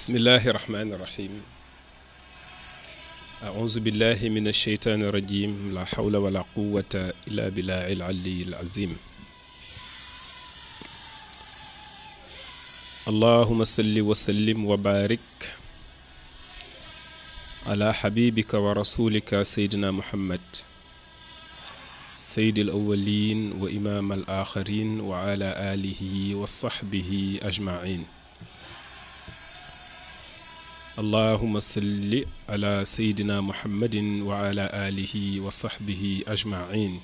بسم الله الرحمن الرحيم أعوذ بالله من الشيطان الرجيم لا حول ولا قوة إلا بالله العلي العظيم اللهم صل وسلم وبارك على حبيبك ورسولك سيدنا محمد سيد الأولين وإمام الآخرين وعلى آله وصحبه أجمعين اللهم صل على سيدنا محمد وعلى آله وصحبه أجمعين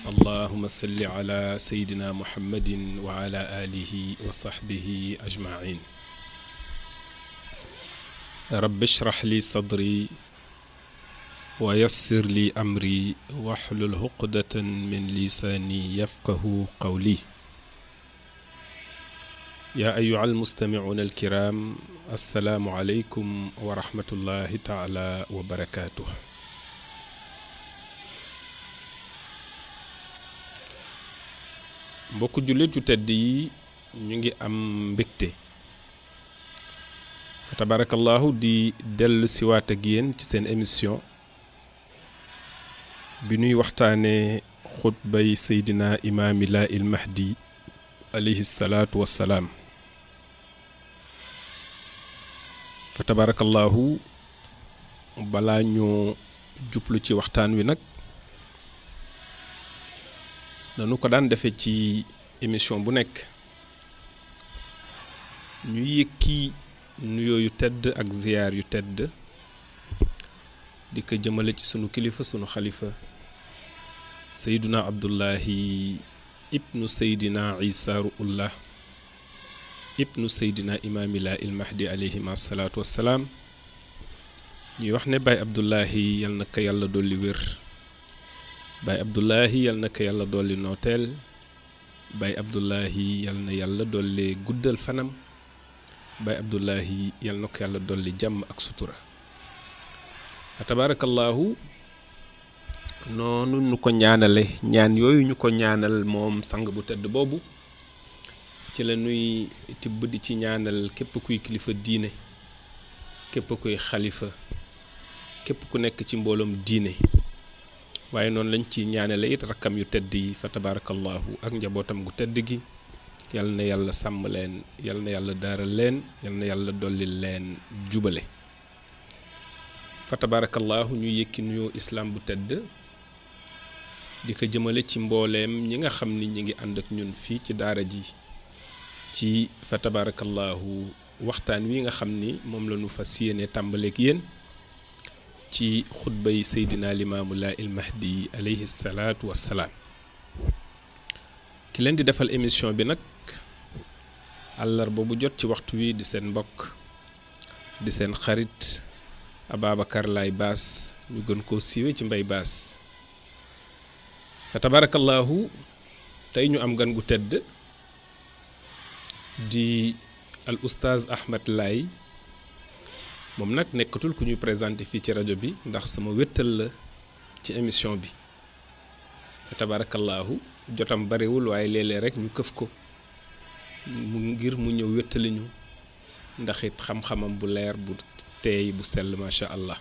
اللهم صل على سيدنا محمد وعلى آله وصحبه أجمعين رب اشرح لي صدري ويسر لي أمري واحلل عقدة من لساني يفقه قولي يا أيها المستمعون الكرام السلام عليكم ورحمة الله تعالى وبركاته mbokk jullit yu tedd yi ñu ngi am mbégte fa tabarakallahu di dellu siwaat ak yéen ci seen émission bi ñuy waxtaane xutbay seydina imaamillah il mahdi alayhi salaatu wassalaam fa tabarakallahu balaa ñoo jublu ci waxtaan wi nag nanu ko daan defe ci émission bu nekk ñu yëkki nuyoo yu tedd ak ziyaar yu tedd di ko jëmale ci sunu kilifa sunu xalifa seyduna abdullahi ibnu seydina isa ruullah ibnu seydina imaamillah il mahdi alayhima salaatu wassalaam ñuy wax ne baay abdullahi yal na ko yàlla dolli wér baay abdullahi yal na ko yàlla dolli nooteel baay abdullahi yal na yàlla dolli guddal fanam baay abdullahi yal na ko yàlla dolli jàmm ak sutura fa tabarakallahu noonu ñu ko ñaanale ñaan yooyu ñu ko ñaanal moom sang bu tedd boobu ci la nuy tibb di ci ñaanal képp kuy kilifa diine képp kuy xalifa képp ku nekk ci mbooloom diine waaye noonu lañ ci ñaanale it rakkam yu tedd yi fa tabarakallahu ak njabootam gu tedd gi yal na yàlla sàmm leen yal na yàlla daaral leen yal na yàlla dolli leen jubale fa tabarakallahu ñu yëkki nuyoo islam bu tedd di ko jëmale ci mbooleem ñi nga xam ni ñi ngi ànd ak ñun fii ci daara ji ci fa tabarakallahu waxtaan wi nga xam ni moom la ñu fas yéene tàmbaleek yéen ci xutbay seydina limaamullah il mahdi alayhi salaatu wassalaam ki leen di defal émission bi nag àllarba bu jot ci waxtu wi di seen mbokk di seen xarit Ababacar Laye Bass ñu gën koo siiwe ci Mbay Bass fa tabarakallahu tey ñu am gan gu tedd di al oustaz Ahmed Laye moom nag nekkatul ku ñuy présenté fii ci rajo bi ndax sama wéttal la ci émission bi fa tabarakallahu jotam bariwul waaye léeg-léeg rek ñu këf ko ngir mu ñëw wéttali ñu ndax it xam-xamam bu leer bu teey bu sell macha allah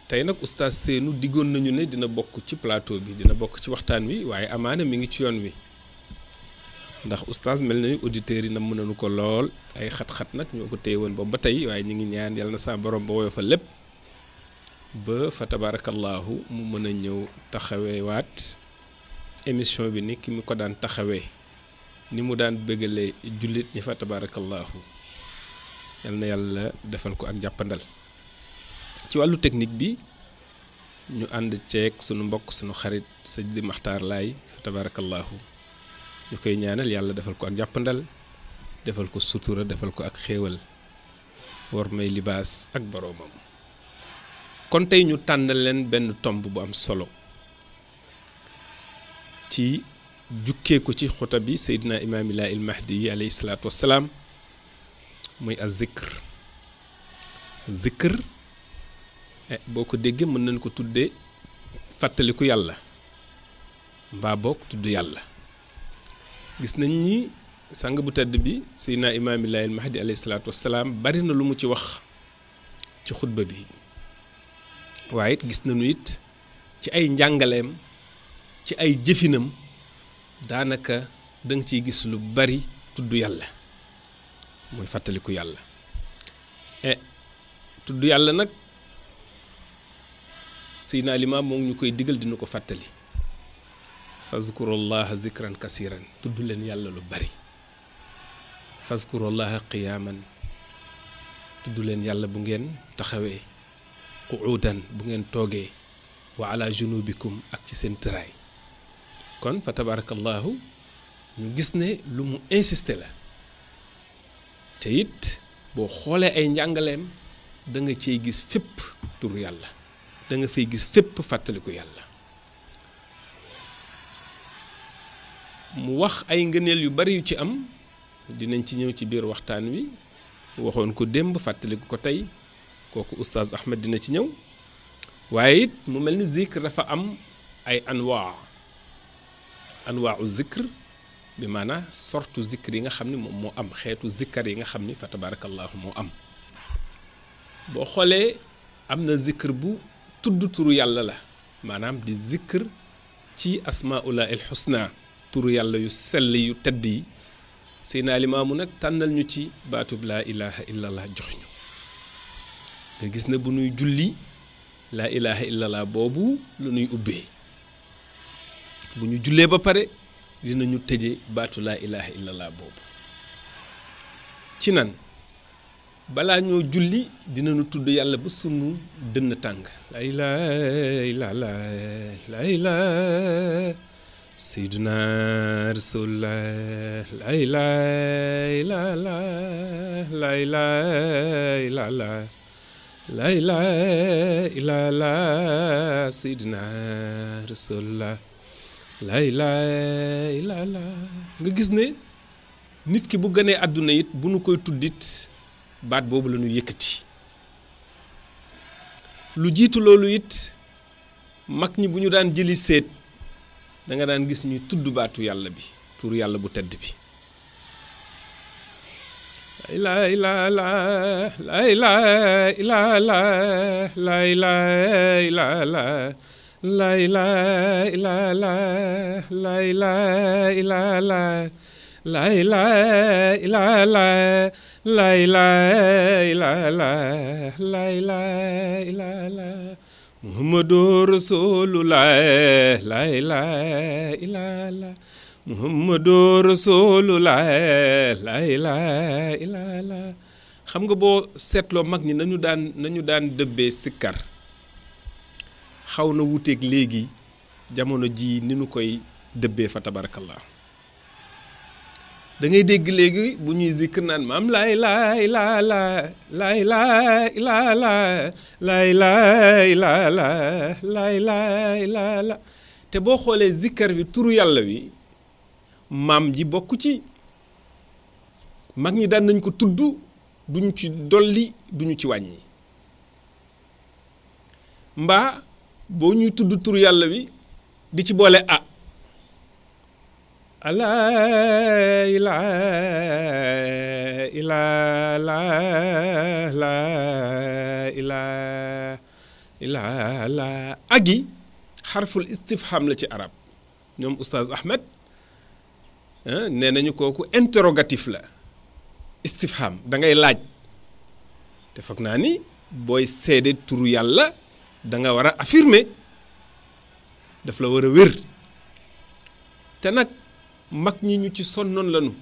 tey nag oustaz Seynou diggoon nañu ne dina bokk ci plateau bi dina bokk ci waxtaan wi waaye amaana mi ngi ci yoon wi ndax oustaz mel na ni auditeurs yi na mën nañu ko lool ay xat-xat nag ñoo ko téye woon boobu ba tey waaye ñu ngi ñaan yàlla na sa borom ba woyo fa lépp ba fa tabarakallahu mu mën a ñëw taxaweewaat émission bi ni ki mu ko daan taxawee ni mu daan bëggalee jullit ñi fa tabarakallahu yal na yàlla defal ko ak jàppandal ci wàllu technique bi ñu ànd ceeg sunu mbokk sunu xarit Seydi Maxtaar Laay fa tabarakallahu ñu koy ñaanal yàlla defal ko ak jàppandal defal ko sutura defal ko ak xéewal war may libaas ak boroomam kon tey ñu tànnal leen benn tomb bu am solo ci jukkee ko ci xuta bi seydina imaamillah il mahdi alayhi salaatu wassalaam muy az zikr boo ko déggee mën nañ ko tuddee fàttaliku yàlla mbaa boog tudd yàlla gis nañ ni sang bu tedd bi Seydina Imaamillaahi al Mahdi alayhi salaatu wassalaam bari na lu mu ci wax ci xutba bi waaye it gis nañu it ci ay njàngaleem ci ay jëfinam daanaka danga ciy gis lu bari tudd yàlla muy fàttaliku yàlla tudd yàlla nag Seydina Limaam moom ñu koy digal dina ko fàttali fazkurullaha zikran kasiran tudd leen yàlla lu bari fazkurullaha qiyaaman tudd leen yàlla bu ngeen taxawee qu'uudan bu ngeen toogee wa ala junubikum ak ci seen tëraay kon fa tabarakallahu ñu gis ne lu mu insisté la te it boo xoolee ay njàngaleem da nga cey gis fépp turu yàlla da nga fay gis fépp fàttaliku yàlla mu wax ay ngëneel yu bari yu ci am dinañ ci ñëw ci biir waxtaan wi waxoon ko démb fàttaliku ko tey kooku oustaz Ahmed dina ci ñëw waaye it mu mel ni zikr dafa am ay anwaau zikr bi maanaa sortu zikr yi nga xam ne moom moo am xeetu zikkar yi nga xam ni fa tabarakallahu moo am boo xoolee am na zikr bu tudd turu yàlla la maanaam di zikr ci asmaullahi al husna turu yàlla yu sell yu tedd yi Seydina Limaamu nag tànnal ñu ci baatub laa ilaha illallah jox ñu nga gis na bu nuy julli laa ilaha illallah boobu lu nuy ubbee bu ñu jullee ba pare dinañu tëje baatu laa ilaha illallah boobu ci nan balaa ñoo julli dinañu tudd yàlla ba sunu dënn tàng laa ilaha illallah laa ilaha sayyiduna rasulullah laa ilaha illallah laa ilaha illallah laa ilaha illallah sayyiduna rasulullah laa ilaha illallah nga gis ne nit ki bu gënee àdduna it bu nu koy tuddit baat boobu la ñu yëkkati lu jiitu loolu it mag ñi bu ñu daan jëli seet da nga daan gis ñuy tudd baatu yàlla bi turu yàlla bu tedd bi laa ilaha illallah laa ilaha illallah laa ilaha illallah laa ilaha illallah laa ilaha illallah laa ilaha illallah laa ilaha illallah laa ilaha illallah muhammadu rasulullah laa ilaha illallah muhammadu rasulullah laa ilaha illallah xam nga boo seetloo mag ñi nañu daan dëbbee sikkar xaw na wuteeg léegi jamono ji ni nu koy dëbbee fa tabarakallah da ngay dégg léegi bu ñuy zikr naan maam laa ilaha illallah laa ilaha illallah laa ilaha illallah laa ilaha illallah te boo xoolee zikkar bi turu yàlla wi maam ji bokk ci mag ñi daan nañ ko tudd duñu ci dolli duñu ci wàññi mbaa boo ñuy tudd turu yàlla wi di ci boole la ilaha illallah la ilaha illallah agi xarful istifham la ci arab ñoom oustaz Ahmed nee nañu kooku interrogatif la istifham da ngay laaj te foog naa ni booy seede turu yàlla da nga war a affirmer daf la war a wér te nag mag ñi ñu ci sonnoon lañu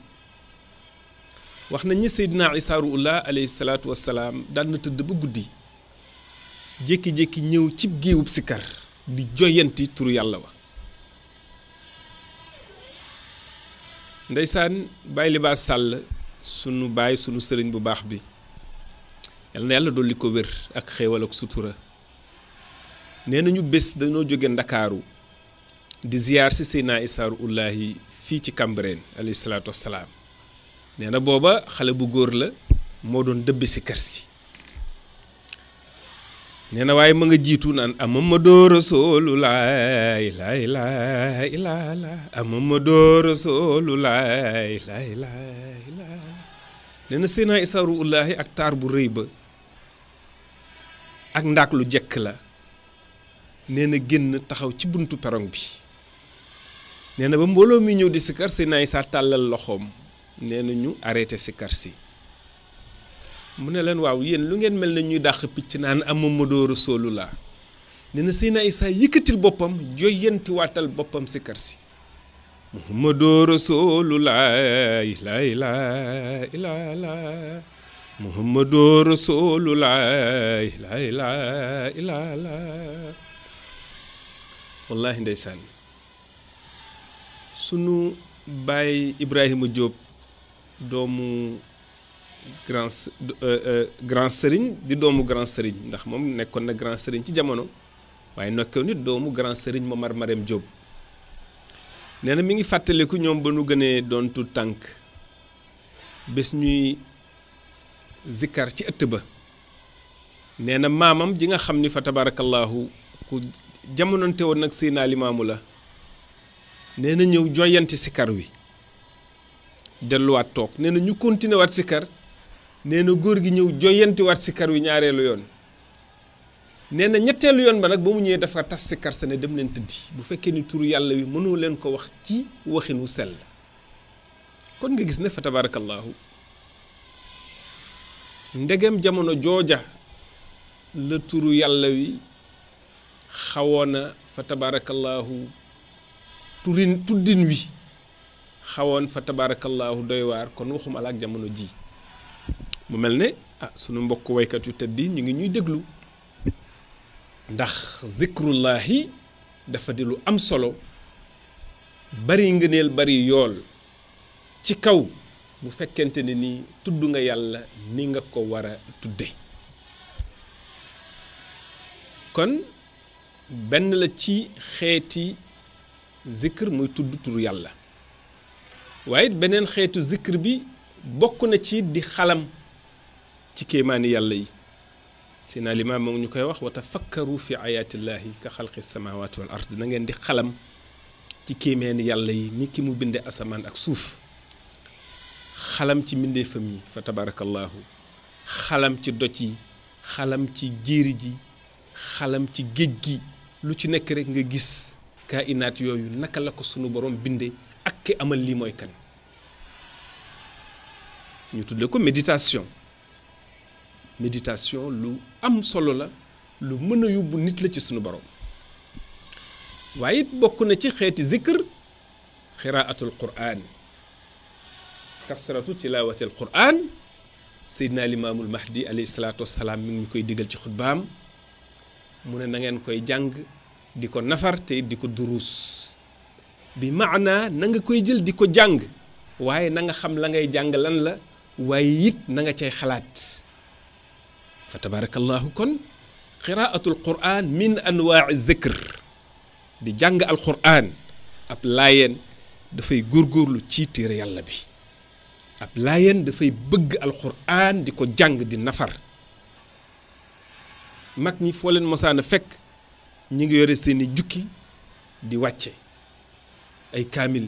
wax nañ ni Seydina Isa Ruhullah alayhi salaatu wassalaam daan na tëdd ba guddi jékki-jékki ñëw cib géewub sikkar di joyanti turu yàlla wa ndeysaan Baay Libaas Sàll sunu baay sunu sëriñ bu baax bi yal na yàlla dolli ko wér ak xéewal ak sutura nee nañu bés dañoo jóge Ndakaaru di ziyaar si Seydina Isa Ruhullahi fii ci Cambérène alayhi salaatu wassalaam nee na booba xale bu góor la moo doon dëbbe si kër si nee na waaye ma nga jiitu naan Muhammadu Rasulullah la ilaha illallah Muhammadu Rasulullah la ilaha illallah nee na Seydina Issa Ruuhullaahi ak taar bu rëy ba ak ndaak lu jekk la nee na génn taxaw ci buntu perong bi nee na ba mbooloo mi ñëw di sikar Seydina Issa tàllal loxoom nee na ñu arrêté sikar si mu ne leen waaw yéen lu ngeen mel ne ñuy dàq picc naan Muhammadu Rasulullah nee na Seydina Issa yëkkatil boppam joyanti waatal boppam sikar si Muhammadu Rasulullah la ilaha illallah Muhammadu Rasulullah la ilaha illallah wallahi ndeysaan sunu baay Ibrahima Diop doomu grand sëriñ di doomu grand sëriñ ndax moom nekkoon na grand sëriñ ci jamono waaye nekkoon nit doomu grand sëriñ Momar Marème Diop nee na mi ngi fàttaliku ñoom ba nu gënee doon tu tànk bés ñuy zikkar ci ëtt ba nee na maamam ji nga xam ni fa tabarakallahu ku jamononte woon nag Seydina Limaamu la nee na ñëw joyanti sikar wi delluwaat toog nee na ñu continué waat sikar nee na góor gi ñëw joyanti waat sikar wi ñaareelu yoon nee na ñetteelu yoon ba nag ba mu ñëwee dafa tas sikar sa ne dem leen tëddi bu fekkee ni turu yàlla wi mënoo leen ko wax ci waxin wu sell kon nga gis ne fa tabarakallahu ndegem jamono jooja la turu yàlla wi xawoona fa tabarakallahu tuddin wi xawoon fa tabarakallahu doy waar kon waxuma la ak jamono ji mu mel ne sunu mbokk waykat yu tëddi ñu ngi ñuy déglu ndax zikrullahi dafa di lu am solo bari ngëneel bari yool ci kaw bu fekkente ne ni tudd nga yàlla ni nga ko war a tudde kon benn la ci xeeti zikr muy tudd turu yàlla waaye beneen xeetu zikr bi bokk na ci di xalam ci kéemaani yàlla yi Seydina Limaam moom ñu koy wax wa tafakkaru fi ayaatillahi ka xalqi samawati wal ard na ngeen di xalam ci kéemaani yàlla yi ni ki mu binde asamaan ak suuf xalam ci mbindeefam yi fa tabarakallahu xalam ci doj yi xalam ci jéeri ji xalam ci géej gi lu ci nekk rek nga gis kainaat yooyu naka la ko sunu borom binde ak ki amal lii mooy kan ñu tudde ko méditation lu am solo la lu mën a yóbbu nit la ci sunu borom waaye it bokk na ci xeeti zikr xiraatul quraan kasratu tilaawatil quraan Seydina Limaamul Mahdi alayhi salaatu wassalaam mi ngi ñu koy digal ci xutbaam mu ne na ngeen koy jàng di ko nafar te di ko duruus bi maanaa na nga koy jël di ko jàng waaye na nga xam la ngay jàng lan la waaye it na nga cay xalaat fa tabarakallahu kon qiraatul quraan min anwaa'i zikr di jàng alquraan ab laayeen dafay góorgóorlu ci téere yàlla bi ab laayeen dafay bëgg alquraan di ko jàng di nafar mag ñi foo leen mosaan a fekk ñi ngi yore seeni jukki di wàcce ay kaamil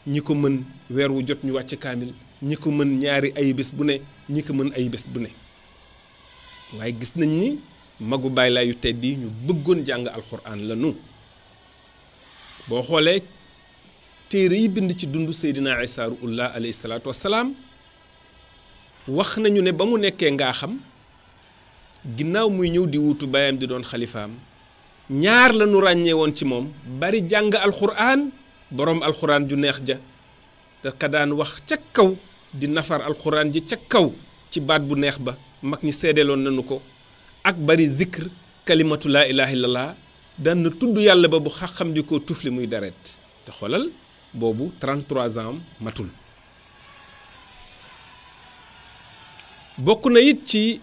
ñi ko mën weer wu jot ñu wàcce kaamil ñi ko mën ñaari ay bés bu ne ñi ko mën ay bés bu ne waaye gis nañ ni magu baay laa yu tedd yi ñu bëggoon jàng alxuraan la nu boo xoolee téere yi bind ci dundu Seydina Issa Ruuhullaahi alayhi salaatu wassalaam wax nañu ne ba mu nekkee ngaa xam ginnaaw muy ñëw di wutu baayam di doon xalifaam ñaar la ñu ràññee woon ci moom bari jàng alxuraan boroom alxuraan ju neex ja da ka daan wax ca kaw di nafar alxuraan ji ca kaw ci baat bu neex ba mag ñi seedeeloon nañu ko ak bari zikr kalimatu laa ilaaha illallah daan na tudd yàlla ba bu xam di ko tufli muy deret te xoolal boobu 33 ans matul bokk na it ci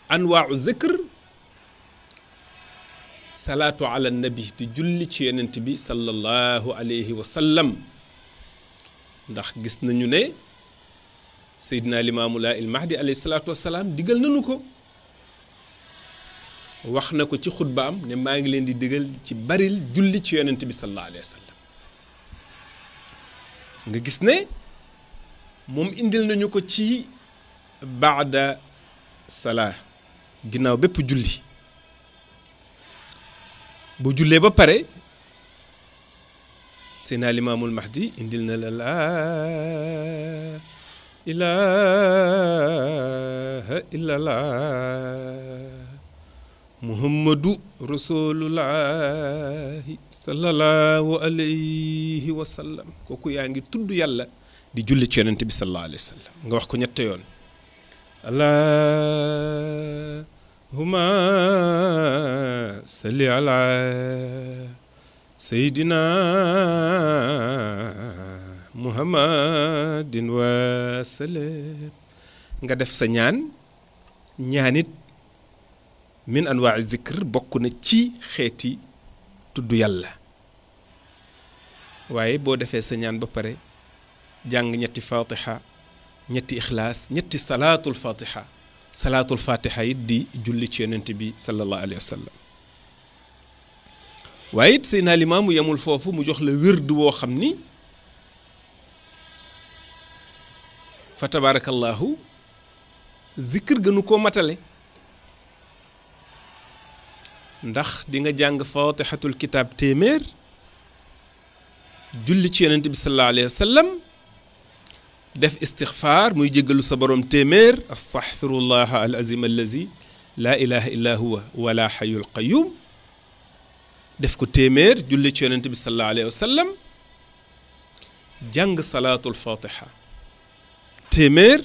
anwaau zikr salaatu ala nabi di julli ci yonent bi sallallahu alayhi wa sallam ndax gis nañu ne Seydina Limaamu Laay il Mahdi alayhi salaatu wassalaam digal nañu ko wax na ko ci xutbaam ne maa ngi leen di digal ci baril julli ci yonent bi sallallahu alayhi wa sallam nga gis ne moom indil nañu ko ci baada salaa ginnaaw bépp julli bu jullee ba pare Seydina Limaamul Mahdi indil na la laa ilaaha illallah muhammadu rasulullahi sallallahu alayhi wa sallam kooku yaa ngi tudd yàlla di julli ci yonent bi sallallahu alayhi wa sallam nga wax ko ñett yoon allahumma salli ala sayyidina muhammadin wa sallam nga def sa ñaanit min anwaa zikr bokk na ci xeeti tudd yàlla waaye boo defee sa ñaan ba pare jàng ñetti fatiha ñetti ixlaas ñetti salaatul fatiha it di julli ci yonent bi sallallahu alayhi wa sallam waaye it Seydina Limaamu yemul foofu mu jox la wird woo xam ni fa tabarakallahu zikr gënu koo matale ndax di nga jàng fatihatul kitab téeméer julli ci yonent bi sallallahu alayhi wa sallam def istixfaar muy jéggalu sa borom téeméer astaghfirullah al azim allazi la ilaha illa huwa wala hayyul qayyum def ko téeméer julli ci yonent bi sallallahu alayhi wa sallam jàng salaatul fatiha téeméer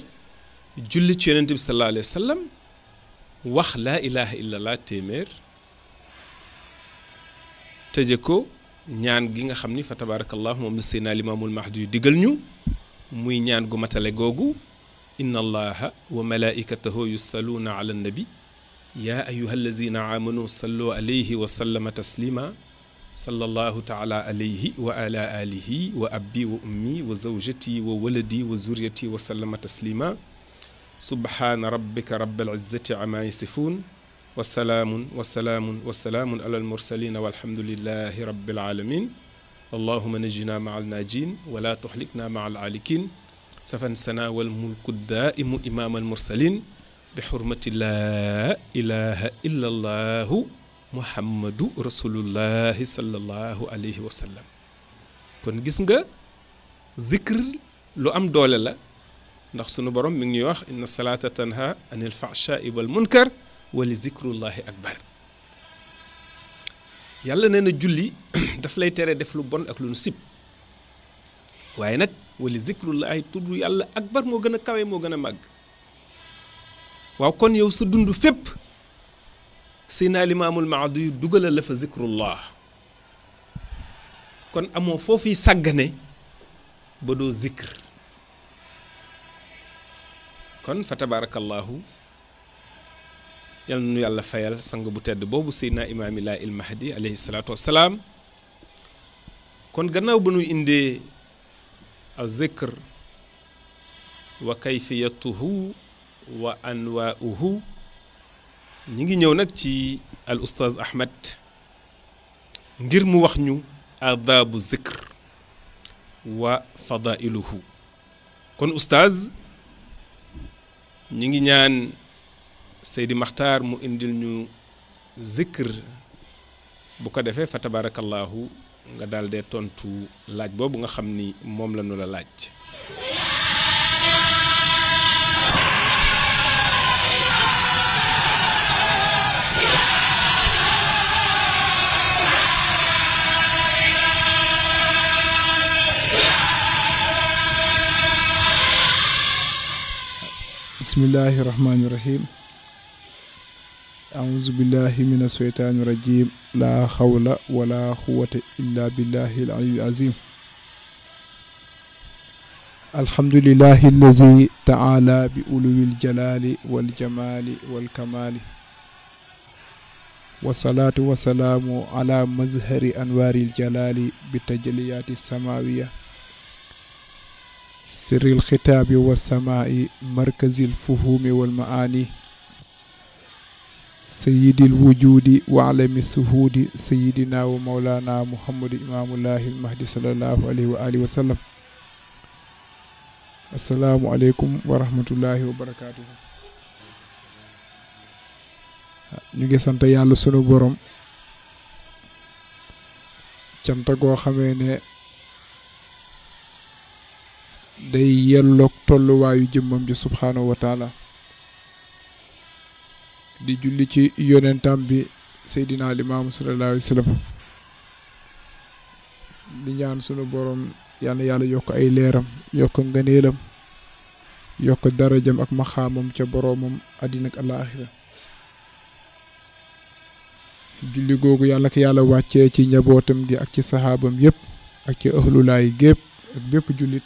julli ci yonent bi sallallahu alayhi wa sallam wax laa ilaha illa allah téeméer tëje ko ñaan gi nga xam ni fa tabarakallah moom la Seydina Limaamul Mahdi yu digal ñu muy ñaan gu matale googu inna allaha wa malaikatahu yusalluuna ala nabi ya ayuha allazina amanu sallu alayhi wa sallama taslima sallallahu taala alayhi wa ala alihi wa abbi wa ummi wa zawjati wa waladi wa zuriyati wa sallama taslima subhana rabbika rabbil izzati amma yasifun wasalaamun ala almursalin walhamdulillahi rabbil alamin allahuma najina maa alnaajin wala tuxlikna maa alaalikin safan sana walmulku daimu imaam almursalin bi xurmati laa ilaha illa allahu muhammadu rasulullahi sallallahu alayhi wa sallam kon gis nga zikr lu am doole la ndax sunu borom mi ngi ñuy wax inna salata tanha anil fahshaai wal munkar wali zikrullahi akbar yàlla nee na julli daf lay tere def lu bon ak lu nu sib waaye nag wali zikrullahi tudd yàlla akbar moo gën a kawe moo gën a màgg waaw kon yow sa dund fépp Seydina Limaamul Mahdi yu dugalal la fa zikrullah kon amoo foofuy sàggane ba doo zikr kon fa tabarakallahu yal na nu yàlla fayal sang bu tedd boobu Seydina Imaamillah il Mahdi alayhi salaatu wassalaam kon gannaaw ba nu indee al zikr wa kayfiyatuhu wa anwaa'uhu ñi ngi ñëw nag ci al ustaaz Ahmed ngir mu wax ñu aadaabu zikr wa fadailuhu kon ustaaz ñi ngi ñaan Seydi Maxtaar mu indil ñu zikr bu ko defee fa tabarakallahu nga daal dee tontu laaj boobu nga xam ni moom la nu la laaj bismillahi rahmaani rahim auzu billahi min asheytaani rajim laa xawla wala quwata illa billahi al aliyyil azim alhamdulillahi allazi taala bi uluwil jalali wal jamali wal kamali wasalaatu wasalaamu ala mazhari anwaaril jalali bi tajalliyaati samawiya sirril xitaabi wa samaai markazil fuhumi wal maani sayyidil wujudi wa alami suhudi sayyidina wa mawlana muhammadu imaamullahi almahdi sallallahu alayhi wa alihi wa sallam. assalaamu aleykum wa rahmatullahi wa barakaatuhu. ñu ngi sant yàlla sunu borom cant goo xamee ne day yelloog tolluwaayu jëmmam ji subhaanahu wa taala di julli ci yonentam bi seydina limaamu sallallahu alayhi wa sallam di ñaan sunu borom yàlla yàlla yokk ay leeram yokk ngëneelam yokk darajam ak maxaamam ca boroomam àddina ak alaaxira julli googu yàlla ko yàlla wàccee ci njabootam gi ak ci saxaabam yëpp ak ci ahlulaay gépp ak bépp jullit.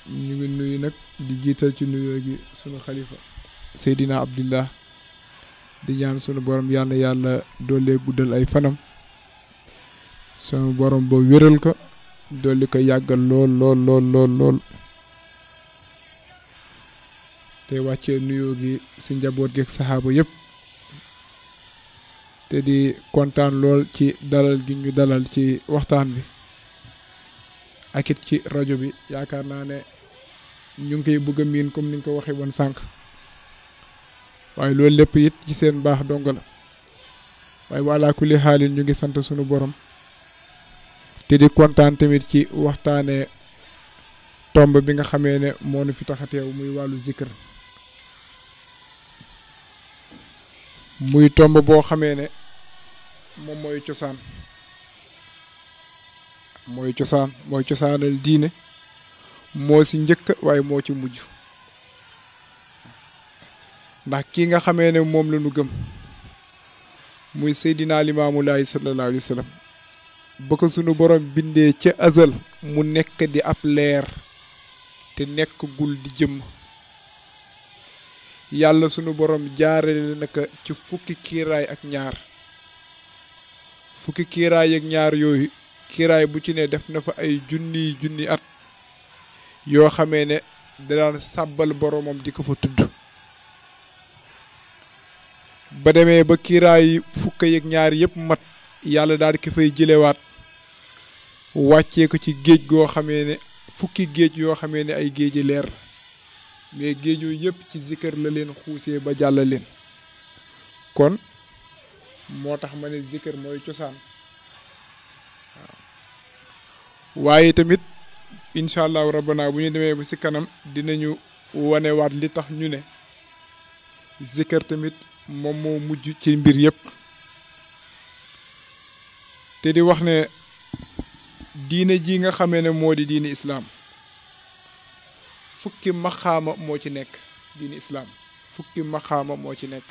ñu ngi nuyu nag di jiital ci nuyoo gi sunu xalifa Seydina Abdillah di ñaan sunu borom yàlla doolee guddal ay fanam sunu borom ba wéral ko dolli ko yàggal lool te wàccee nuyoo gi si njaboot gi ak saxaaba yëpp te di kontaan lool ci dalal gi ñu dalal ci waxtaan bi ak it ci rajo bi yaakaar naa ne ñu ngi koy bëgg a miin comme ni nga ko waxee woon sànq waaye loolu lépp it ci seen baax dong la waaye wala kulli xaalin ñu ngi sant sunu borom te di kontaan tamit ci waxtaanee tomb bi nga xamee ne moo nu fi tax a teew muy wàllu zikr muy tomb boo xamee ne moom mooy cosaanal diine moo si njëkk waaye moo ci mujj ndax kii nga xamee ne moom la ñu gëm muy Seydina Limaamulaay sallallahu alayhi wa sallam ba ko sunu borom bindee ca azal mu nekk di ab leer te nekk gul di jëmm yàlla sunu borom jaarale naka ci fukki kiiraay ak ñaar yooyu kiiraay bu ci ne def na fa ay junni at yoo xamee ne daan sàbbal boromam di ko fa tudd ba demee ba kiiraay fukk yeeg ñaar yëpp mat yàlla daal di ko fay jëlewaat wàccee ko ci géej goo xamee ne fukki géej yoo xamee ne ay géeji leer mais géej yooyu yëpp ci zikkër la leen xuusee ba jàll leen kon moo tax ma ne zikkër mooy cosaan waaye tamit incha allahu rabbana bu ñu demee ba si kanam dinañu wanewaat li tax ñu ne zikkër tamit moom moo mujj ci mbir yëpp te di wax ne diine ji nga xamee ne moo di diine islaam fukki maxaama moo ci nekk diine islaam fukki maxaama moo ci nekk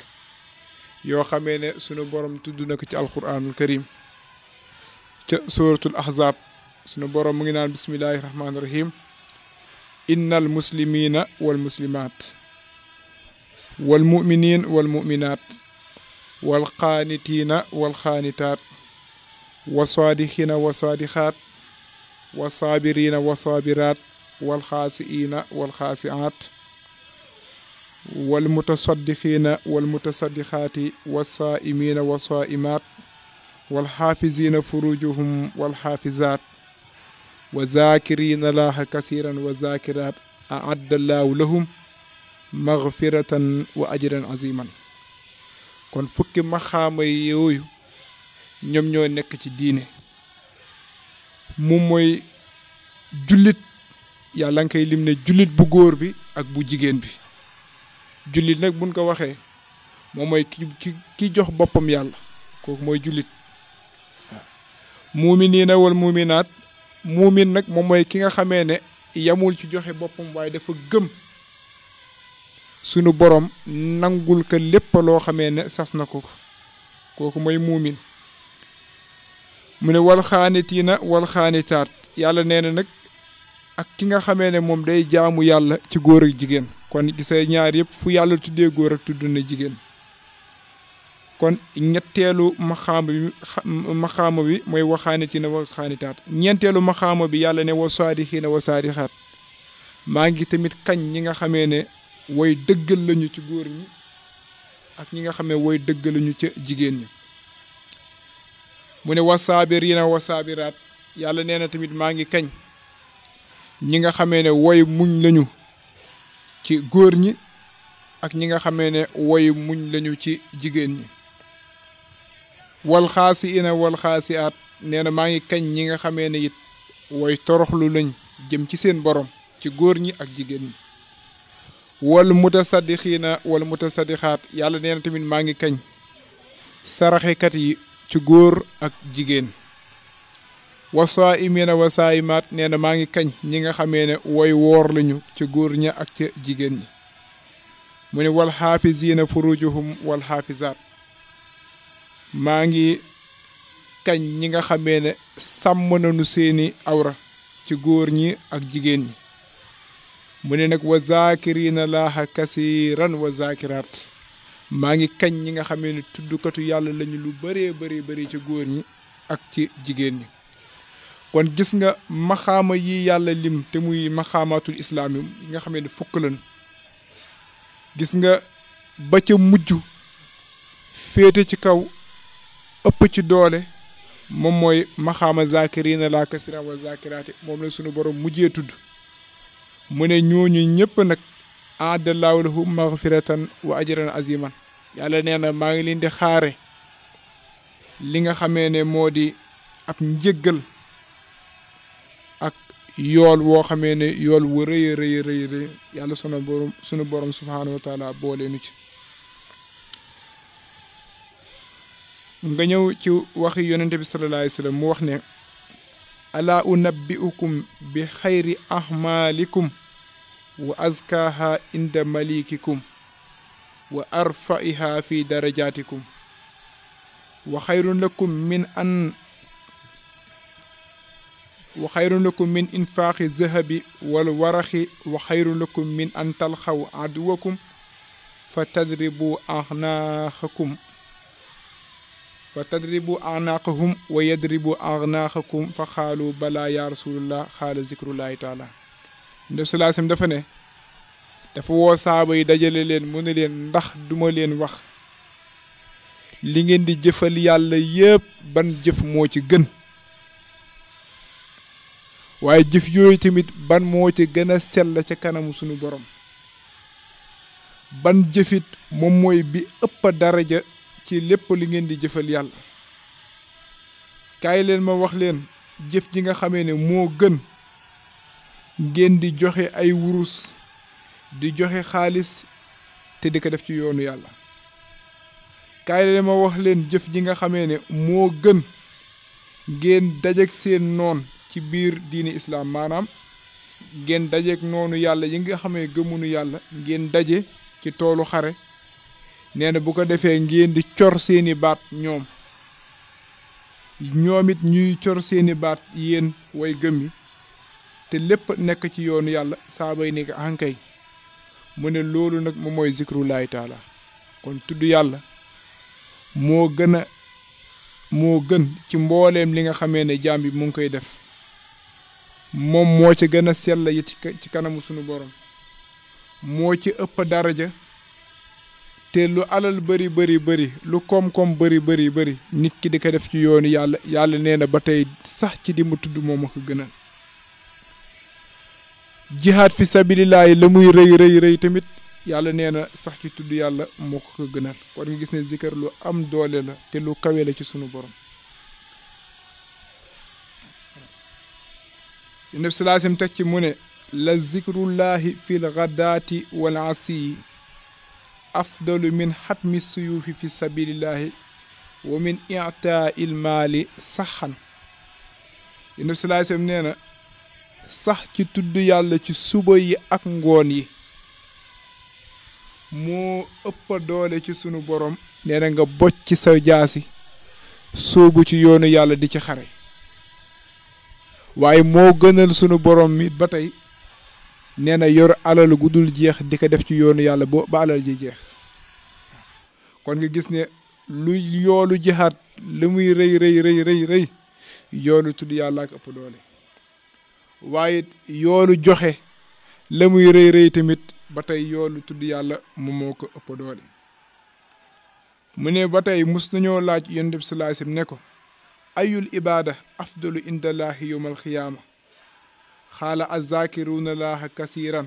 yoo xamee ne sunu borom tudd na ko ci alquranul karim ca suratul ahzab sunu borom mu ngi naan bismillahi rahmaani rahim innal muslimina wal muslimat wal muminin wal muminat wal qaanitina wal qaanitaat wa saadixina wa saadixaat wa saabirina wa saabiraat wal xaasiina wal xaasiaat wal mutasaddiqina wal mutasaddixaati wa saaimina wa saaimaat wal xaafizina furujuhum wal xaafizaat wa zaakirina laaha kasiran wa zaakiraat aadda llaahu lahum magfiratan wa ajran aziman kon fukki maxaama yooyu ñoom ñoo nekk ci diine moom mooy jullit yàlla nga koy lim ne jullit bu góor bi ak bu jigéen bi jullit nag buñ ko waxee moom mooy ki jox boppam yàlla kooku mooy jullit waaw muuminiina wal muuminaat muumin nag moom mooy ki nga xamee ne yamul ci joxe boppam waaye dafa gëm sunu borom nangul ko lépp loo xamee ne sas na ko kooku mooy muumin mu ne wal xaanitiina wal xaanitaat yàlla nee na nag ak ki nga xamee ne moom day jaamu yàlla ci góor ak jigéen kon gisay ñaar yëpp fu yàlla tuddee góor ak tudd na jigéen kon ñetteelu maxaama bi mooy wa xaanitiina wa xaanitaat ñeenteelu maxaama bi yàlla ne wa saadixiina wa saadixaat maa ngi tamit kañ ñi nga xamee ne way dëggal lañu ci góor ñi ak ñi nga xam ne woy dëgg lañu ca jigéen ñi mu ne wasaabiriina wasaabiraat yàlla nee na tamit maa ngi kañ ñi nga xamee ne woy muñ lañu ci góor ñi ak ñi nga xamee ne woy muñ lañu ci jigéen ñi wal xaasiina wal xaasiaat nee na maa ngi kañ ñi nga xamee ne it woy toroxlu lañ jëm ci seen borom ci góor ñi ak jigéen ñi wal mutasaddiqiina wal mutasaddixaat yàlla nee na tamit maa ngi kañ saraxekat yi ci góor ak jigéen wasaa'imiina wasaa'imaat nee na maa ngi kañ ñi nga xamee ne woy woor lañu ci góor ña ak ca jigéen ñi mu ne wal xaafiziina furujuhum wal xaafizaat maa ngi kañ ñi nga xamee ne sàmm nañu seeni awra ci góor ñi ak jigéen ñi mu ne nag wa zaakiriina laaha kasiiran wa zaakiraat maa ngi kañ ñi nga xamee ne tuddukatu yàlla lañu lu bëree bëri ci góor ñi ak ci jigéen ñi kon gis nga maxaama yi yàlla lim te muy maxaamaatul islaam yi nga xamee ne fukk lan gis nga ba ca mujj féete ci kaw ëpp ci doole moom mooy maxaama zakirina laa kasiran wa zakiraati moom la sunu borom mujjee tudd mu ne ñooñu ñëpp nag aadallaahu lahum magfiratan wa ajran aziman yàlla nee na maa ngi leen di xaare li nga xamee ne moo di ab njëggal ak yool woo xamee ne yool wu rëy rëy yàlla sunu borom subhaanahu wa taala boole nu ci nga ñëw ci waxi yonente bi sallallahu alayhi wa sallam mu wax ne alaa unabbi'ukum bi xayri ahmalikum wa azkaha inda malikikum wa arfa'iha fi darajatikum wa xayrun lakum min infaaqi zahabi wal waraxi wa xayrun lakum min an talxaw aduwakum fa tadribu a'naaqahum wa yadribu a'naaqakum fa xaalu balaa ya rasulullah xaala zikrullahi taala ndef salaasam dafa ne dafa woo saaba yi dajale leen mu ne leen ndax duma leen wax li ngeen di jëfal yàlla yépp ban jëf moo ci gën waaye jëf yooyu tamit ban moo ci gën a sell ca kanamu sunu borom ban jëfit moom mooy bi ëpp daraja ci lépp li ngeen di jëfal yàlla kaay leen ma wax leen jëf ji nga xamee ne moo gën ngeen di joxe ay wurus di joxe xaalis te di ko def ci yoonu yàlla kaay leen ma wax leen jëf ji nga xamee ne moo gën ngeen dajeek seen noon ci biir diini islaam maanaam ngeen dajeek noonu yàlla yi nga xamee gëmunu yàlla ngeen daje ci toolu xare nee na bu ko defee ngeen di cor seeni baat ñoom it ñuy cor seeni baat yéen way gëm yi te lépp nekk ci yoonu yàlla saabay ni ko ankay mu ne loolu nag moom mooy zikrullahi taala kon tudd yàlla moo gën ci mbooleem li nga xamee ne jaam bi mu ngi koy def moom moo ci gën a sell yi ci kanamu sunu borom moo ci ëpp daraja te lu alal bëri lu koom-koom bëri nit ki di ko def ci yoonu yàlla nee na ba tey sax ci di mu tudd moom a ko gënal jihaad fi sabilillahi la muy rëy tamit yàlla nee na sax ci tudd yàlla moo ko gënal kon nga gis ne zikar lu am doole la te lu kawe la ci sunu borom yonent bi sallallahu alayhi wasallam teg ci mu ne la zikrullahi fil ghadaati wal asiyi afdalu min xatmi suyuufi fi sabilillahi wa min i'taa'il maali saxan yonent bi sallallahu alayhi wasallam nee na sax ci tudd yàlla ci suba yi ak ngoon yi moo ëpp doole ci sunu borom nee na nga bocc ci sa jaasi soobu ci yoonu yàlla di ci xare waaye moo gënal sunu borom mi ba tey nee na yor alal gu dul jeex di ko def ci yoonu yàlla ba alal ji jeex kon nga gis ne lu yoolu jihaat la muy rëy yoolu tudd yàlla ak ëpp doole waaye yoolu joxe la muy rëy tamit ba tey yoolu tudd yàlla moom moo ko ëpp doole mu ne ba tey mus nañoo laaj yonent bi sallallahu alayhi wasallam ne ko ayul ibada afdalu indallahi yawm alxiyaama xaala azzakiruuna laaha kasiran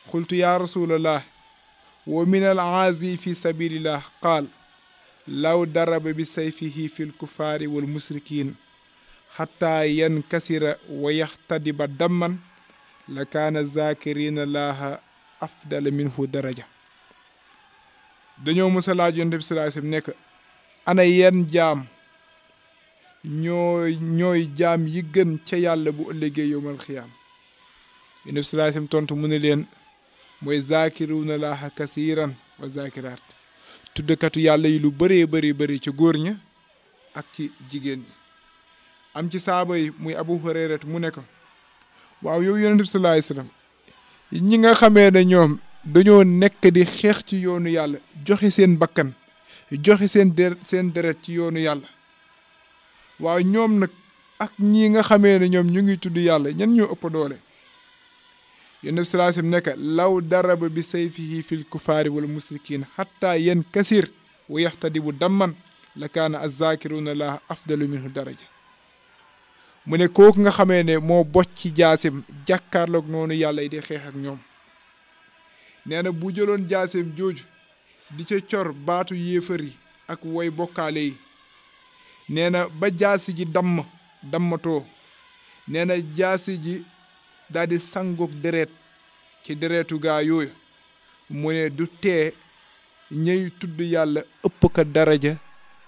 xultu ya rasulallah wa min al aazi fi sabilillah qaal law daraba bi sayfihi fi lkufaari wal musrikin xataa yankasira wa yaxtadiba damman la kaana zakirina laaha afdala minhu daraja dañoo mës a laaj yonent bi sallallahu alayhi wasallam nekk ana yenn jaam ñooy jaam yi gën ca yàlla bu ëllëgee yowmal xiyaam yonent bi sallallahu alayhi wasallam tontu mu ne leen mooy zakiruuna laaha kasiran wa zakiraat tuddkatu yàlla yi lu bëree bëri ci góor ña ak ci jigéen ñi am ci saaba yi muy Abu Hurayra mu ne ko waaw yow yonent bi sallallahu alayhi wasallam ñi nga xamee ne ñoom dañoo nekk di xeex ci yoonu yàlla joxe seen bakkan joxe seen deret ci yoonu yàlla waaw ñoom nag ak ñii nga xamee ne ñoom ñu ngi tudd yàlla ñan ñoo ëpp doole yonent bi sallallahu alayhi wasallam nekk law daraba bi sayfihi fil kufaari wal musrikin xatta yankasir wa yaxtadibu damman la kaana azzakiruuna laaha afdalu minhu daraja mu ne kooku nga xamee ne moo bocc ci jaasim jàkkaarloog noonu yàlla yi di xeex ak ñoom nee na bu jëloon jaasim jooju di ca cor baatu yéefar yi ak woy bokkaale yi nee na ba jaasi ji dammatoo nee na jaasi ji daal di sangoog deret ci deretu gaa yooyu mu ne du tee ñëy tudd yàlla ëpp ko daraja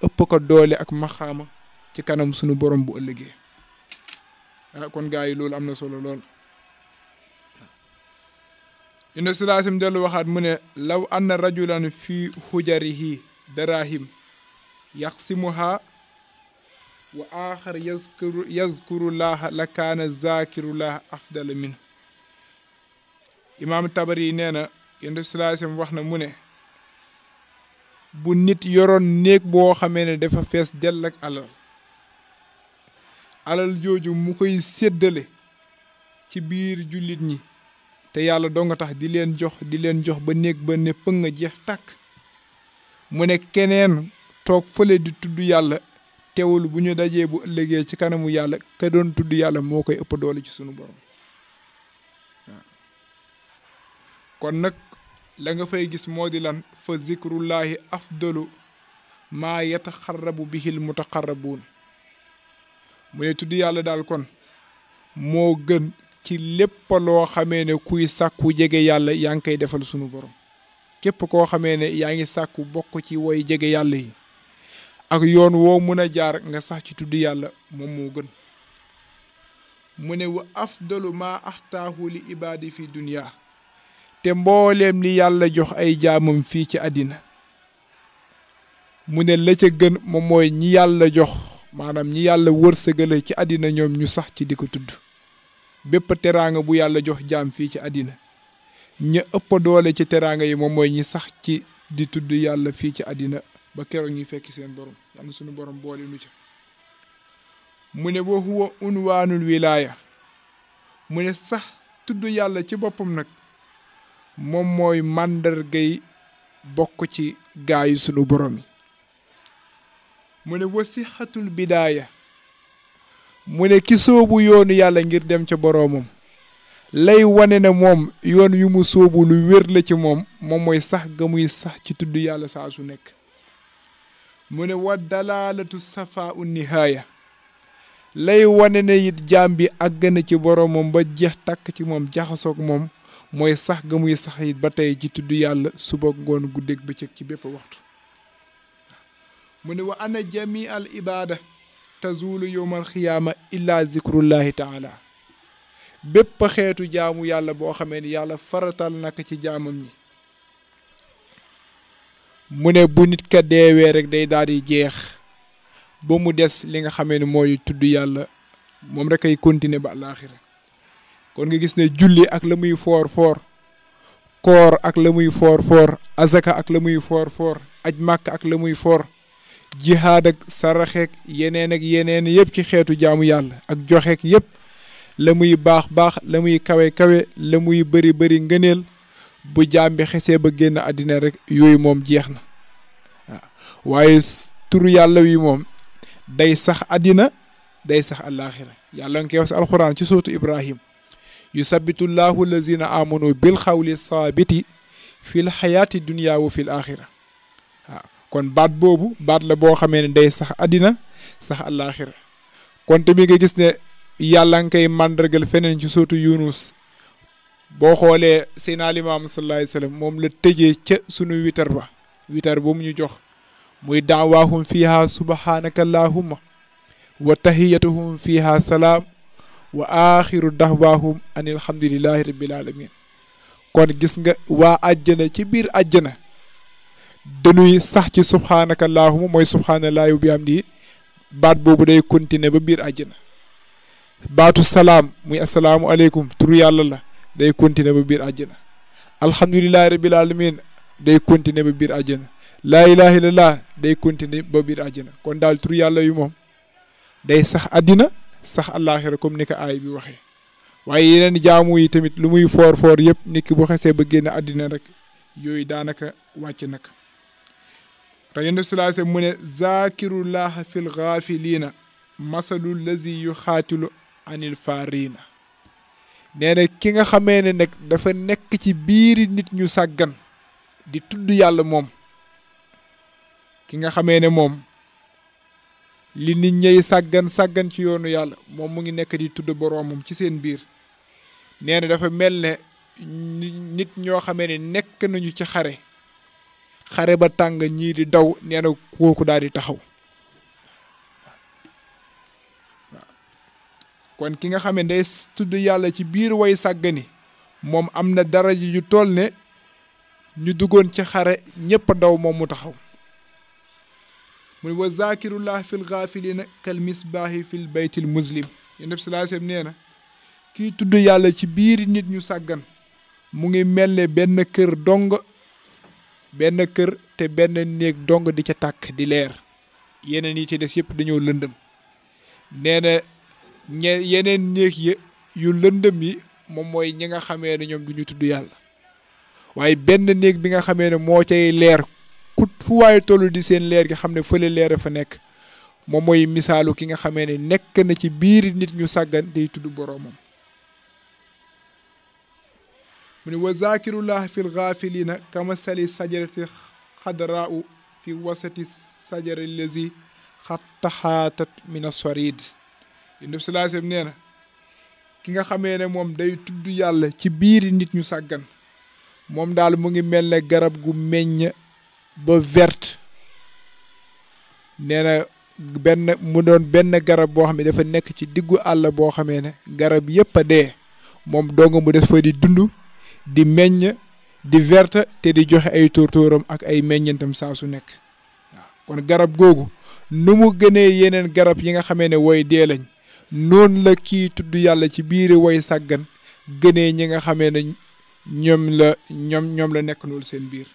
ëpp ko doole ak maxaama ci kanam sunu borom bu ëllëgee kon gaa yi loolu am na solo lool inna salaasim dellu waxaat mu ne law anna rajulan fi hujarihi darahim yaqsimuha wa axar yazkuru laaha la kaana zakiru laaha afdala min imaam Tabari nee na yonent bi sallallahu alayhi wasallam wax na mu ne bu nit yoroon néeg boo xamee ne dafa fees dell ak alal jooju mu koy séddale ci biir jullit ñi te yàlla doo nga tax di leen jox ba néeg ba ne pëng nga jeex tàkk mu ne keneen toog fële di tudd yàlla teewul bu ñu dajee bu ëllëgee ci kanamu yàlla ka doon tudd yàlla moo koy ëpp doole ci sunu borom waaw kon nag la nga fay gis moo di lan fa zikrullahi afdalu maa yataxarrabu bihil mutaqarrabuun mu ne tudd yàlla daal kon moo gën ci lépp loo xamee ne kuy sàkku jege yàlla yaa ngi koy defal sunu borom képp koo xamee ne yaa ngi sàkku bokk ci woy jege yàlla yi ak yoon woo mun a jaar nga sax ci tudd yàlla moom moo gën mu ne wa afdalu maa axtaahu li ibaadi fi dunya te mbooleem li yàlla jox ay jaamam fii ci àddina mu ne la ca gën moom mooy ñi yàlla jox maanaam ñi yàlla wërsëgale ci àddina ñoom ñu sax ci di ko tudd bépp teraanga bu yàlla jox jaam fii ci àddina ña ëpp doole ci teraanga yi moom mooy ñi sax ci di tudd yàlla fii ci àddina ba keroog ñuy fekki seen borom yàlla suñu borom boole nu ca mu ne wa huwa unwaanul wilaaya mu ne sax tudd yàlla ci boppam nag moom mooy màndargay bokk ci gaayu sunu borom yi mu ne wa sixatul bidaaya mu ne ki soobu yoonu yàlla ngir dem ca boroomam lay wane ne moom yoon yu mu soobu lu wér la ci moom mooy sax ga muy sax ci tudd yàlla saa su nekk mu ne wa dalaalatu safa u nihaaya lay wane ne it jaam bi àgg na ci boroomam ba jeex tàkk ci moom jaxasoog moom mooy sax ga muy sax it ba tey ci tudd yàlla suba ngoon guddeeg bëccëg ci bépp waxtu mu ne wa ana jami al ibada tazulu yowmal xiyaama illa zikrullahi taala bépp xeetu jaamu yàlla boo xamee ni yàlla faratal naka ci jaamam ñi mu ne bu nit ka deewee rek day daal di jeex ba mu des li nga xamee ni mooy tudd yàlla moom rek ay continuer ba àllaaxira kon nga gis ne julli ak la muy foor koor ak la muy foor azaka ak la muy foor aj màkk ak la muy foor jihaad ak saraxeek yeneen ak yeneen yëpp ci xeetu jaamu yàlla ak joxeek yëpp la muy baax la muy kawe la muy bëri ngëneel bu jaam bi xesee ba génn àddina rek yooyu moom jeex na waaye turu yàlla wi moom day sax àddina day sax àllaaxira yàlla nga koy wax si alxuraan ci sootu Ibrahim yusabbitu llahu allazina amanu bil xawli saabiti fil xayaati dunya wa fil axira waaw kon baat boobu baat la boo xamee ne day sax àddina sax àllaaxira kon tamit nga gis ne yàlla nga koy màndargal feneen ci sootu Yunus boo xoolee Seydina Limaamu sallallahu alayhi wa sallam moom la tëjee ca sunu witar ba witar bu mu ñu jox muy daawaahum fiiha subhanaka allahumma wa tahiyatuhum fiiha salaam wa axiru dahwaahum an alhamdulillahi rabbil alamin kon gis nga waa àjjana ci biir àjjana dañuy sax ci subhanaka allahumma mooy subhanallahi wa bihamdihi baat boobu day continuer ba biir àjjana baatu salaam muy asalaamu aleykum turu yàlla la day continuer ba biir àjjana alhamdulillahi rabbil alamin day continuer ba biir àjjana laa ilaha illallah day continuer ba biir àjjana kon daal turu yàlla yu moom day sax àddina sax àllaaxira comme ni ko aay bi waxee waaye yeneen jaamu yi tamit lu muy foor foor yëpp nit ki bu xesee ba génn àddina rek yooyu daanaka wàcc nag te yonent bi sallallahu alayhi wasallam mu ne zakirullaha fil gaafiliina masalu lazi yu xaatilu anil faariina nee na ki nga xamee ne nag dafa nekk ci biiri nit ñu sàggan di tudd yàlla moom ki nga xamee ne moom li nit ñey sàggan ci yoonu yàlla moom mu ngi nekk di tudd boroomam ci seen biir nee na dafa mel ne nit ñoo xamee ne nekk nañu ci xare ba tàng ñii di daw nee na kooku daal di taxaw kon ki nga xam ne day tudd yàlla ci biir way sàggani moom am na daraja ju toll ne ñu duggoon ci xare ñépp daw moom mu taxaw mu ne wa zakirullah fil gaafilina kal misbaahi fil baytil muslim yonent bi sallallahu alayhi wasallam nee na kii tudd yàlla ci biir nit ñu sàggan mu ngi mel ne benn kër te benn néeg dong di ca tàkk di leer yeneen yi ci des yëpp dañoo lëndëm nee na yeneen néeg yu lëndëm yi moom mooy ñi nga xamee ne ñoom du ñu tudd yàlla waaye benn néeg bi nga xamee ne moo cay leer ku fu waaye tollu di seen leer gi xam ne fële leer fa nekk moom mooy misaalu ki nga xamee ne nekk na ci biir nit ñu sàggan day tudd boroomam mu ne wa zakirullah fil gaafilina kamasali sajarati xadraau fi wasati sajari lazi xattaxaatat min aswarid Yonent bi sallallahu alayhi wasallam nee na ki nga xamee ne moom day tudd yàlla ci biiri nit ñu sàggan moom daal mu ngi mel ne garab gu meññ ba verte nee na mu doon benn garab boo xam ne dafa nekk ci diggu àll boo xamee ne garab yépp a dee moom dong mu des fa di dund di meññ di verte te di joxe ay tóortóoram ak ay meññentam saa su nekk waaw kon garab googu nu mu gënee yeneen garab yi nga xamee ne woy dee lañ noonu la kii tudd yàlla ci biir woy sàggan gënee ñi nga xamee ne ñoom la nekk noonu seen biir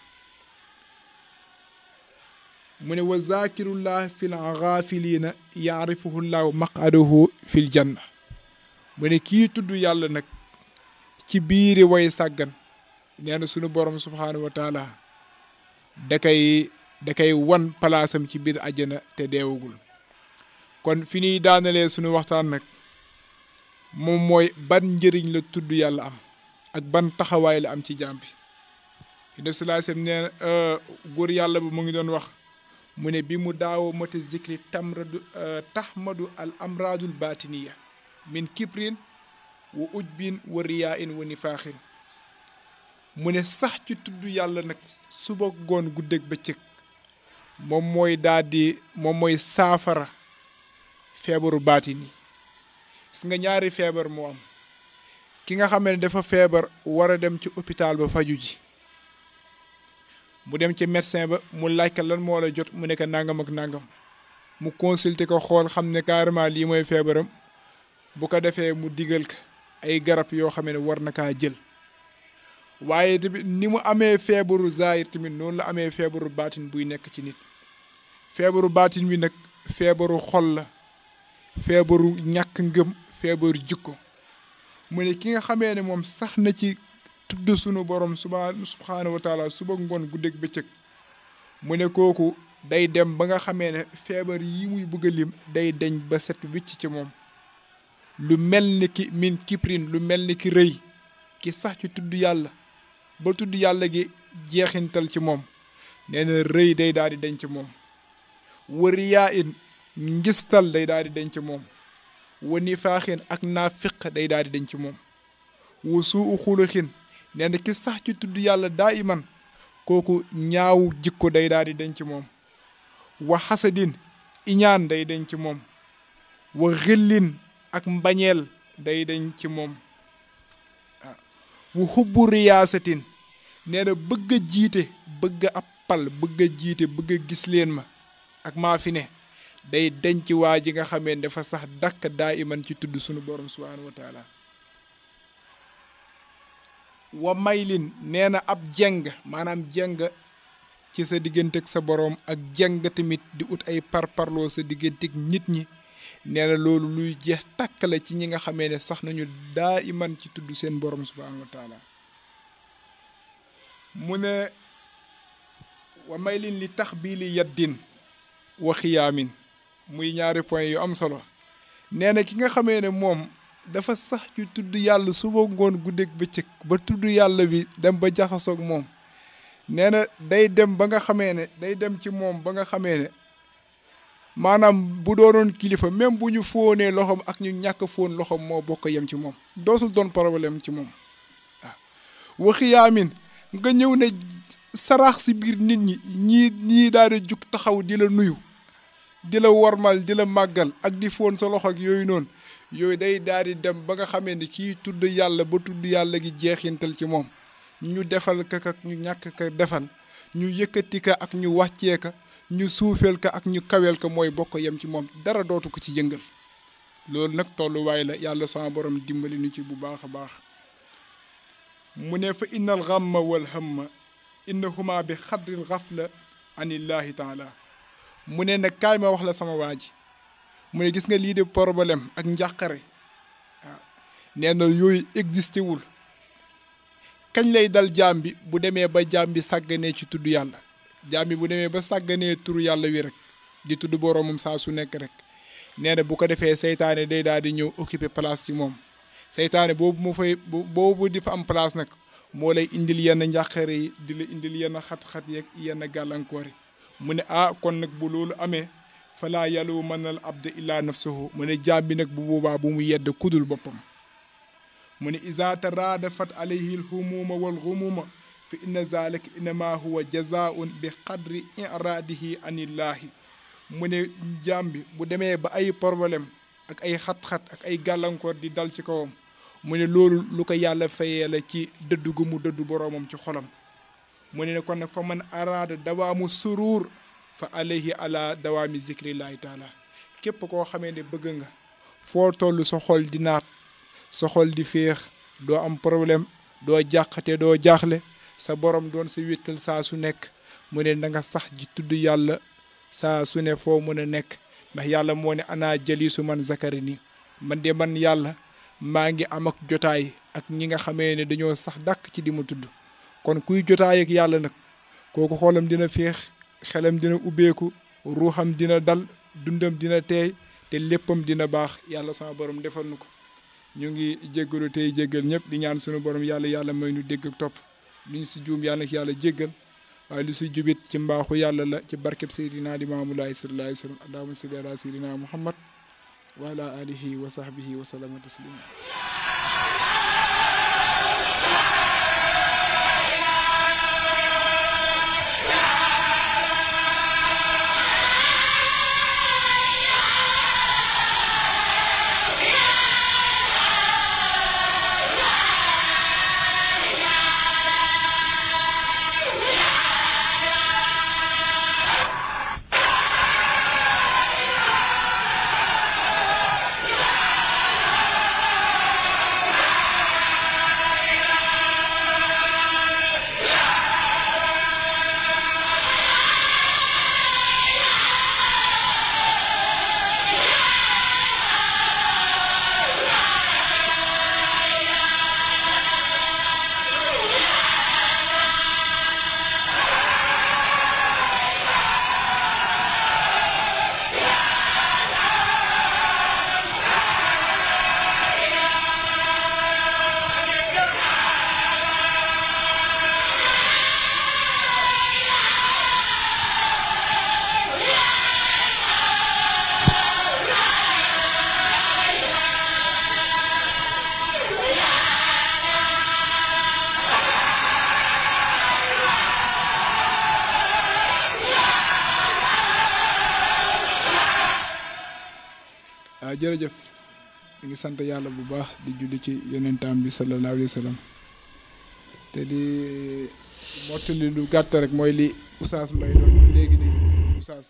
mu ne wa zakirullah fil gaafiliina yaarifuhu llahu maqadahu fil janna mu ne kii tudd yàlla nag ci biiri way sàggan nee na sunu borom subhaanahu wa taala da kay wan palaasam ci biir àjjana te deewagul kon fi ñuy daanalee sunu waxtaan nag moom mooy ban njëriñ la tudd yàlla am ak ban taxawaay la am ci jaam bi def si laa sem nee na góor yàlla bu mu ngi doon wax mu ne bi mu daawoo mata zikri tahmadu al amradul batiniya min kibrin wa ujbin wa riyaa in wa nifaaxin mu ne sax ci tudd yàlla nag suba goon guddeeg bëccëg moom mooy saafara feebaru baatin yi gis nga ñaari feebar moo am ki nga xam ne dafa feebar war a dem ci hôpital ba faju ji mu dem ci médecin ba mu laaj ko lan moo la jot mu nekk nangam ak nangam mu consulter ko xool xam ne carrément lii mooy feebaram bu ko defee mu digal ko ay garab yoo xam ne war na kaa jël waaye tamit ni mu amee feebaru zaahir tamit noonu la amee feebaru baatin buy nekk ci nit feebaru baatin bi nag feebaru xol la feebaru ñàkk ngëm feebaru jikko mu ne ki nga xamee ne moom sax na ci tudd sunu borom subhaanahu wa taala suba ngoon guddeeg bëccëg mu ne kooku day dem ba nga xamee ne feebar yi muy bëgg a lim day deñ ba set wicc ci moom. lu mel ni ki min kiprin lu mel ni ki rëy ki sax ci tudd yàlla ba tudd yàlla gi jeexintal ci moom nee na rëy day daal di deñ ci moom. wariyaa in ngistal day daal di deñ ci moom. wa nifaaxin ak naafiq day daal di deñ ci moom. wa suu xuluxin nee na ki sax ci tudd yàlla daa iman kooku ñaaw jikko day daal di deñ ci moom. wa xasadin iñaan day deñ ci moom. wa xillin ak mbañeel day deñ ci moom. wa xubbu riyaasatin nee na bëgg a jiite bëgg ab pal bëgg a jiite bëgg a gis leen ma ak maa fi ne day deñ ci waa ji nga xamee dafa sax dàkk daa iman ci tudd sunu borom subhaanahu wa taala. wa maylin nee na ab jeng maanaam jeng ci sa diggante ak sa borom ak jeng tamit di ut ay parparloo sa diggante ak nit ñi nee na loolu luy jeex tàkk la ci ñi nga xamee ne sax nañu daa iman ci tudd seen borom subhaanahu wa taala. mu ne wa maylin li tax bii li yaddin wa xiyaamin muy ñaari point yu am solo. nee na ki nga xamee ne moom dafa sax ci tudd yàlla suba ngoon guddeeg bëccëg ba tudd yàlla bi dem ba jaxasoog moom nee na day dem ba nga xamee ne day dem ci moom ba nga xamee ne maanaam bu doonoon kilifa même bu ñu fóonee loxoom ak ñu ñàkk fóon loxoom moo bokk yem ci moom dootul doon problème ci moom waaw. waxiyaamin nga ñëw ne saraax si biir nit ñi ñii daal di jug taxaw di la nuyu di la wormal di la màggal ak di fóon sa loxo ak yooyu noonu yooyu day daal di dem ba nga xamee ni kii tudd yàlla ba tudd yàlla gi jeexintal ci moom ñu defal ka ak ñu ñàkk ka defal ñu yëkkati ka ak ñu wàccee ka ñu suufeel ka ak ñu kaweel ka mooy bokk yem ci moom dara dootu ko ci yëngal. loolu nag tolluwaay la yàlla sama borom dimbali nu ci bu baax a baax. mu ne fa innal ghamma wal hamma innahuma bi xadril xafla anillahi taala. mu ne nag kaay ma wax la sama waa ji mu ne gis nga lii de problème ak njàqare waaw nee na yooyu existé wul kañ lay dal jaam bi bu demee ba jaam bi sàgganee ci tudd yàlla jaam bi bu demee ba sàgganee turu yàlla wi rek di tudd boroomam saa su nekk rek nee na bu ko defee seytaane day daal di ñëw occuper place ci moom seytaane boobu di fa am place nag moo lay indil yenn njàqare yi di la indil yenn xat-xat yeeg yenn gàllankoor yi. mu ne kon nag bu loolu amee falaa yaluumanal abda illaa nafsahu mu ne jaam bi nag bu boobaa bu mu yedd kudul boppam. mu ne iza taraadafat alayhi alhumuuma wal ghumuuma fa inna zalika innama huwa jazaun bi qadri iradihi anillahi. mu ne jaam bi bu demee ba ay problème ak ay xat-xat ak ay gàllankoor di dal ci kawam mu ne loolu lu ko yàlla fayee la ci dëddu gu mu dëddu boroomam ci xolam. mu ne kon nag fa man araada dawaamu suruur fa alayhi ala dawaami zikrillahi taala. képp koo xamee ne bëgg nga foo toll sa xol di naat sa xol di féex doo am problème doo jàqate doo jaaxle sa borom doon sa wéttal saa su nekk mu ne na nga sax ji tudd yàlla saa su ne foo mën a nekk ndax yàlla moo ne ana jalisu man zakari ni man de man yàlla maa ngi am ak jotaay ak ñi nga xamee ne dañoo sax dàkk ci di ma tudd. kon kuy jotaay ak yàlla nag kooku xoolam dina féex xelam dina ubbeeku ruuxam dina dal dundam dina teey te léppam dina baax yàlla sama borom defal nu ko. ñu ngi jéggalu tey jéggal ñëpp di ñaan sunu borom yàlla may nu dégg ak topp lu ñu si juum yàlla na yàlla jéggal waaye lu si jubit ci mbaaxu yàlla la ci barkeb Seydina Limaamulaay sallallahu alayhi wa sallam allahumma salli ala Seydina Muhammad wa ala alihi wa sahbihi wa sallama taslima. jërëjëf ñu ngi sant yàlla bu baax di julli ci yonentaam bi sallallahu alayhi wa sallam te di mottali lu gàtt rek mooy li Oustaz Mbaye doon léegi nii Oustaz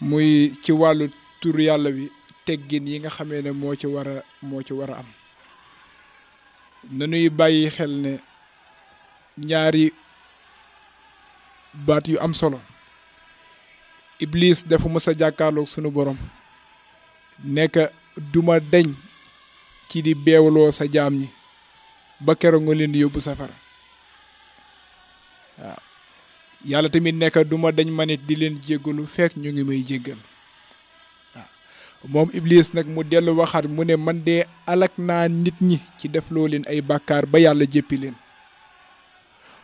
muy ci wàllu tur yàlla bi teggin yi nga xamee ne moo ci war a am nañuy bàyyi xel ne ñaari baat yu am solo Iblis dafa mës a jàkkaarloog sunu borom nekk duma deñ ci di beewloo sa jaam ñi ba keroog nga leen di yóbbu safara waaw yàlla tamit nekk duma deñ manit di leen jéggalu fekk ñu ngi may jéggal waaw moom Iblis nag mu dellu waxaat mu ne man de alak naa nit ñi ci def loo leen ay bàkkaar ba yàlla jéppi leen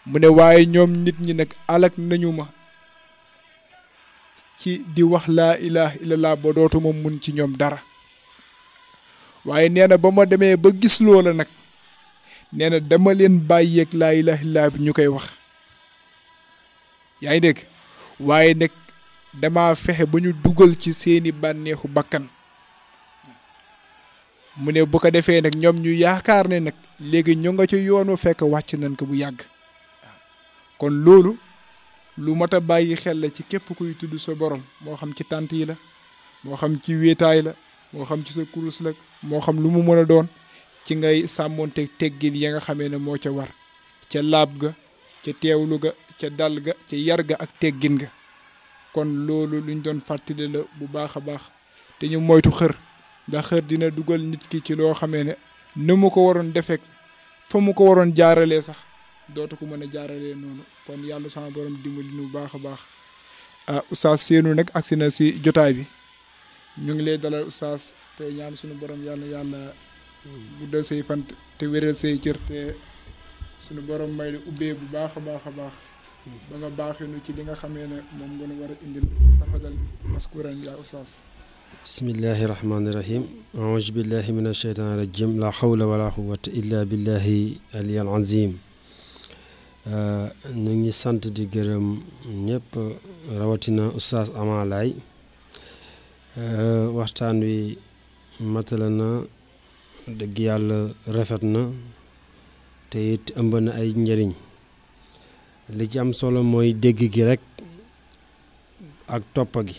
mu ne waaye ñoom nit ñi nag alak nañu ma ci di wax laa ilaha illallah ba dootuma mun ci ñoom dara waaye nee na ba ma demee ba gis loola nag nee na dama leen bàyyeeg laa ilaha illallah bi ñu koy wax yaa ngi dégg waaye nag dama fexe ba ñu dugal ci seeni bànneexu bakkan mu ne bu ko defee nag ñoom ñu yaakaar ne nag léegi ñu nga ci yoonu fekk wàcc nañ ko bu yàgg kon loolu lu mat a bàyyi xel la ci képp kuy tudd sa borom moo xam ci tànt yi la moo xam ci wéetaay la moo xam ci sa kurus la moo xam lu mu mën a doon ci ngay sàmmoonte teggin ya nga xamee ne moo ca war ca laab ga ca teewlu ga ca dal ga ca yar ga ak teggin ga kon loolu luñ doon fàttali la bu baax a baax te ñu moytu xër ndax xër dina dugal nit ki ci loo xamee ne ni mu ko waroon defee fa mu ko waroon jaaralee sax dootu ko mën a jaaralee noonu kon yàlla sama borom dimbali nu baax a baax Oustaz Seynou nag agsi na si jotaay bi ñu ngi lay dalal Oustaz te ñaan suñu borom yàlla guddal say fan te wéral say cër te suñu borom may la ubbee bu baax a baax a baax ba nga baaxinu ci li nga xamee ne moom nga nu war a indil tafadal maskuran yaa Oustaz. bismillahi rahmaani rahim auzu billahi min asheytaani rajim la hawla wala quwwata illa billahi aliyal azim ñu ngi sant di gërëm ñëpp rawatina Oustaz Ama Laye waxtaan wi matala na dëgg yàlla rafet na te it ëmb na ay njëriñ li ci am solo mooy dégg gi rek ak toppa gi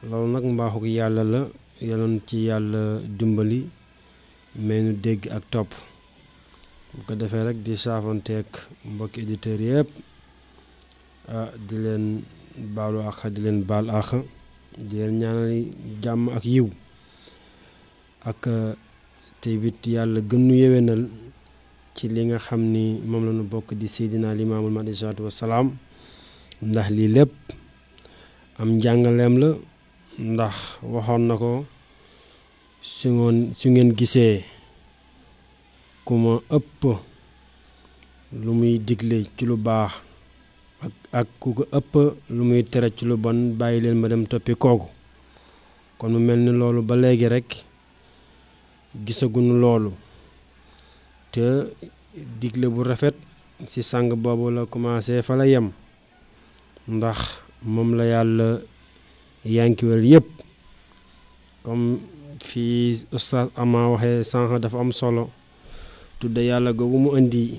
loolu nag mbaaxu yàlla la yaloon ci yàlla dimbali mais nu dégg ak topp bu ko defee rek di saafanteeg mbokki éditeurs yëpp di leen baalu àq di leen baal àq di leen ñaanal jàmm ak yiw ak te it yàlla gën nu yewenal ci li nga xam ni moom la ñu bokk di Seydina Limaamul Mahdi salaatu wassalaam ndax lii lépp am njàngaleem la ndax waxoon na ko su ngeen gisee ku ma ëpp lu muy digle ci lu baax ak ku ko ëpp lu muy tere ci lu bon bàyyi leen ma dem toppi kooku kon mu mel ni loolu ba léegi rek gisaguñu loolu te digle bu rafet ci sang boobu la commencé fa la yem ndax moom la yàlla yankiwel yëpp comme fii Oustaz Ama waxee sànq dafa am solo tudde yàlla googu mu indi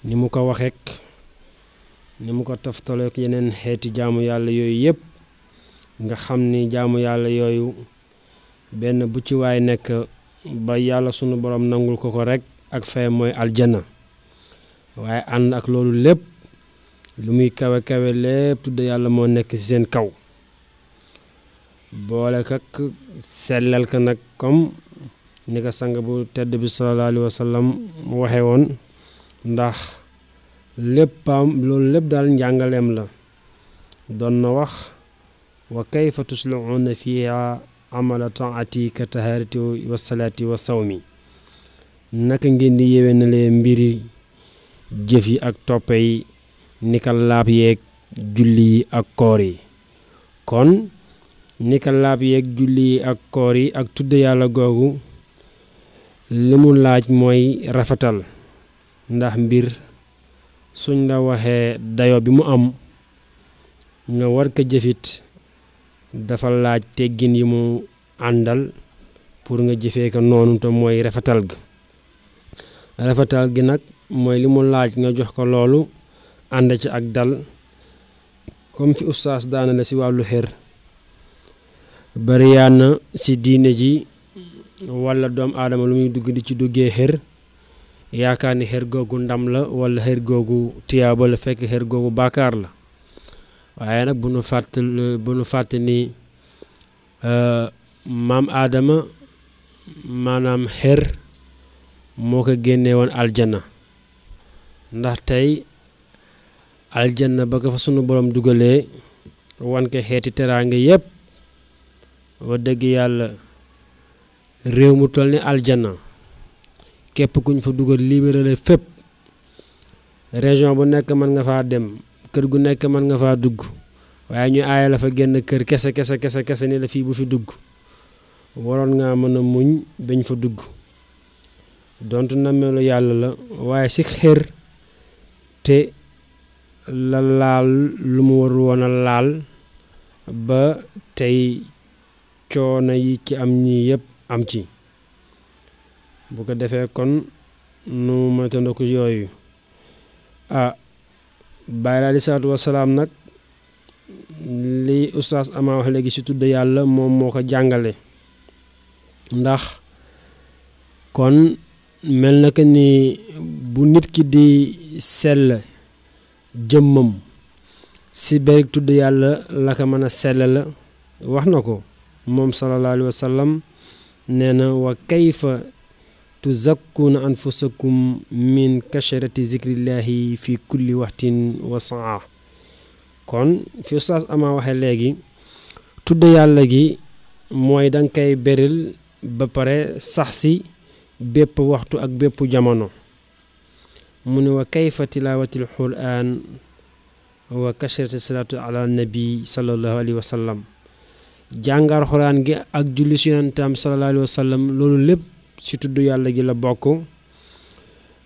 ni mu ko waxeek ni mu ko toftaleek yeneen xeeti jaamu yàlla yooyu yëpp nga xam ni jaamu yàlla yooyu benn bu ci waay nekk ba yàlla sunu borom nangul ko rek ak fay mooy aljana waaye ànd ak loolu lépp lu muy kawe kawe lépp tudde yàlla moo nekk ci seen kaw boole kak sellal ka nag comme ni ko sang bu tedd bi sallallahu alayhi wa sallam waxe woon ndax léppam loolu lépp daal njàngaleem la doon na wax wa kayfa tuslihuuna fiha amala taati ka taharati wa salaati wa sawmi naka ngeen di yéwénalee mbiri jëf yi ak toppe yi ni ka laab yeeg julli yi ak koor yi kon ni ka laab yeeg julli yi ak koor yi ak tudde yàlla googu li mu laaj mooy rafetal ndax mbir suñ la waxee dayo bi mu am nga war ko jëfit dafa laaj teggin yi mu àndal pour nga jëfee ko noonu te mooy rafetal gi nag mooy li mu laaj nga jox ko loolu ànd ci ak dal comme fi ustaas daana la si wàllu xër bari yaa na si diine ji wala doomu aadama lu muy dugg di ci duggee xër yaakaar ni xër googu ndam la wala xër googu tiyaaba la fekk xër googu baakaar la waaye nag bu nu fàtte ni maam aadama maanaam xër moo ko génnee woon aljana ndax tey aljanna ba ko fa sunu borom dugalee wan ko xeeti teraanga yépp wax dëgg yàlla réew mu toll ni aljanna képp kuñ fa dugal libéré fépp région bu nekk mën nga faa dem kër gu nekk mën nga faa dugg waaye ñu aaye la fa génn kër kese ni la fii bu fi dugg waroon ngaa mën a muñ bañ fa dugg donte nammeelu yàlla la waaye si xër te la laal lu mu warul woon a laal ba tey coono yi ci am ñii yëpp am ci bu ko defee kon nu moytandiku yooyu Baay alayhi salaatu wasalaam nag li ustaas Ama wax léegi ci tudd yàlla moom moo ko jàngale ndax kon mel na que ni bu nit ki di sell jëmmam si berig tudd yàlla la ko mën a sell la wax na ko moom sallallahu alayhi wa sallam nee na wa kayfa tuzakkuuna anfusakum min kasharati zikrillahi fi kulli waxtin wa saa kon fi ustaas Ama waxe léegi tudd yàlla gi mooy danga koy beril ba pare sax si bépp waxtu ak bépp jamono mu ne wa kayfa tilaawatil quraan wa kasharati salaatu ala nabi sallallahu alayhi wa sallam jàngar xuraan gi ak julli si yonentam sallallahu alayhi wa sallam loolu lépp si tudd yàlla gi la bokk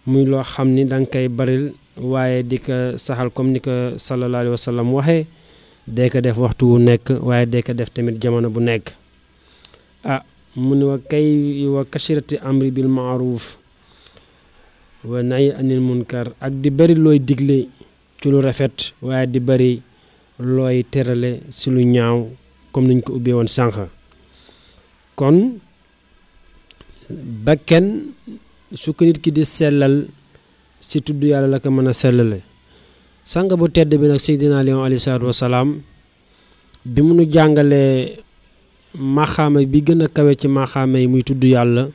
muy loo xam ni danga koy baril waaye di ko saxal comme ni ko sallallahu alayhi wa sallam waxee dee ko def waxtu wu nekk waaye dee ko def tamit jamono bu nekk mu ne wa kasharati amri bil maaruf wa nahi anil munkar ak di bari looy digle ci lu rafet waaye di bari looy terale si lu ñaaw comme niñ ko ubbee woon sànq kon bakken su ko nit ki di sellal si tudd yàlla la ko mën a sellale sang bu tedd bi nag Seydina Limaamu alayhi salaatu wasalaam bi mu nu jàngalee maxaama bi gën a kawe ci maxaama yi muy tudd yàlla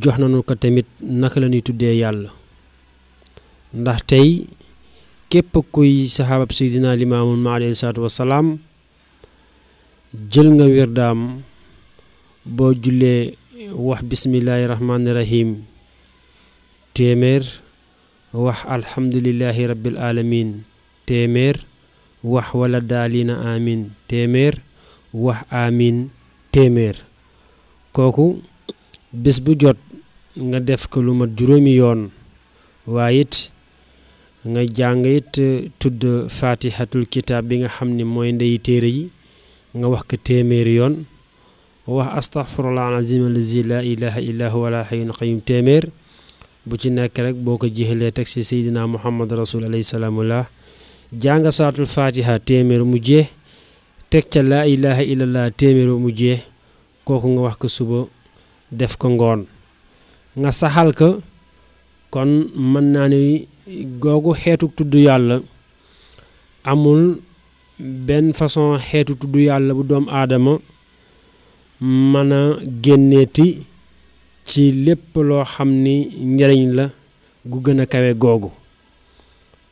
jox nañu ko tamit naka la ñuy tuddee yàlla ndax tey képp kuy saxaabab Seydina Limaamu alayhi salaatu wasalaam jël nga wirdaam boo jullee wax bismillaahi rahmaani rahiim téeméer wax alhamdulillahi rabbil alamin téeméer wax wala daalina amin téeméer wax amin téeméer kooku bés bu jot nga def ko lu mat juróomi yoon waaye it nga jàng it tudd fatihatul kitaab bi nga xam ni mooy ndeyi téere yi nga wax ko téeméeri yoon wax astaghfirullah alazim allazi la ilaha illa huwa al hayyul qayyum téeméer bu ci nekk rek boo ko jeexalee teg si seydina muhammad rasul alayhi salaamullah jàng saatul fatiha téeméer mu jeex teg ca laa ilaha illallah téeméer mu jeex kooku nga wax ko suba def ko ngoon nga saxal ko kon mën naa ni googu xeetu tudd yàlla amul benn façon xeetu tudd yàlla bu doom aadama mën a génneeti ci lépp loo xam ni njariñ la gu gën a kawe googu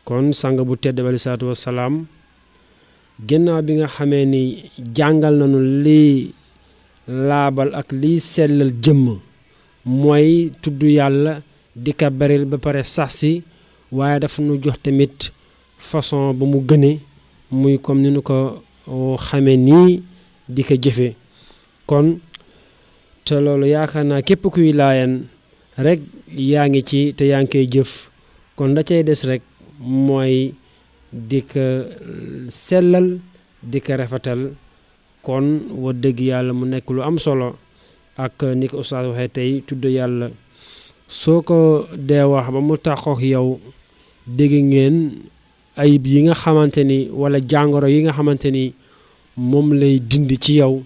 kon sang bu tedd bi alayhi salaatu wassalaam gannaaw bi nga xamee ni jàngal nañu lii laabal ak liy sellal jëmm mooy tudd yàlla di ka baril ba pare sax si waaye dafa nu jox tamit façon ba mu gëne muy comme ni nu ko xamee nii di ko jëfe kon te loolu yaakaar naa képp kuy laayan rek yaa ngi ci te yaa ngi koy jëf kon da cay des rek mooy di ko sellal di ko rafetal kon wa dëgg yàlla mu nekk lu am solo ak ni ko oustaz waxee tey tudd yàlla soo ko dee wax ba mu taxook yow dégg ngeen ayib yi nga xamante ni wala jàngoro yi nga xamante ni moom lay dindi ci yow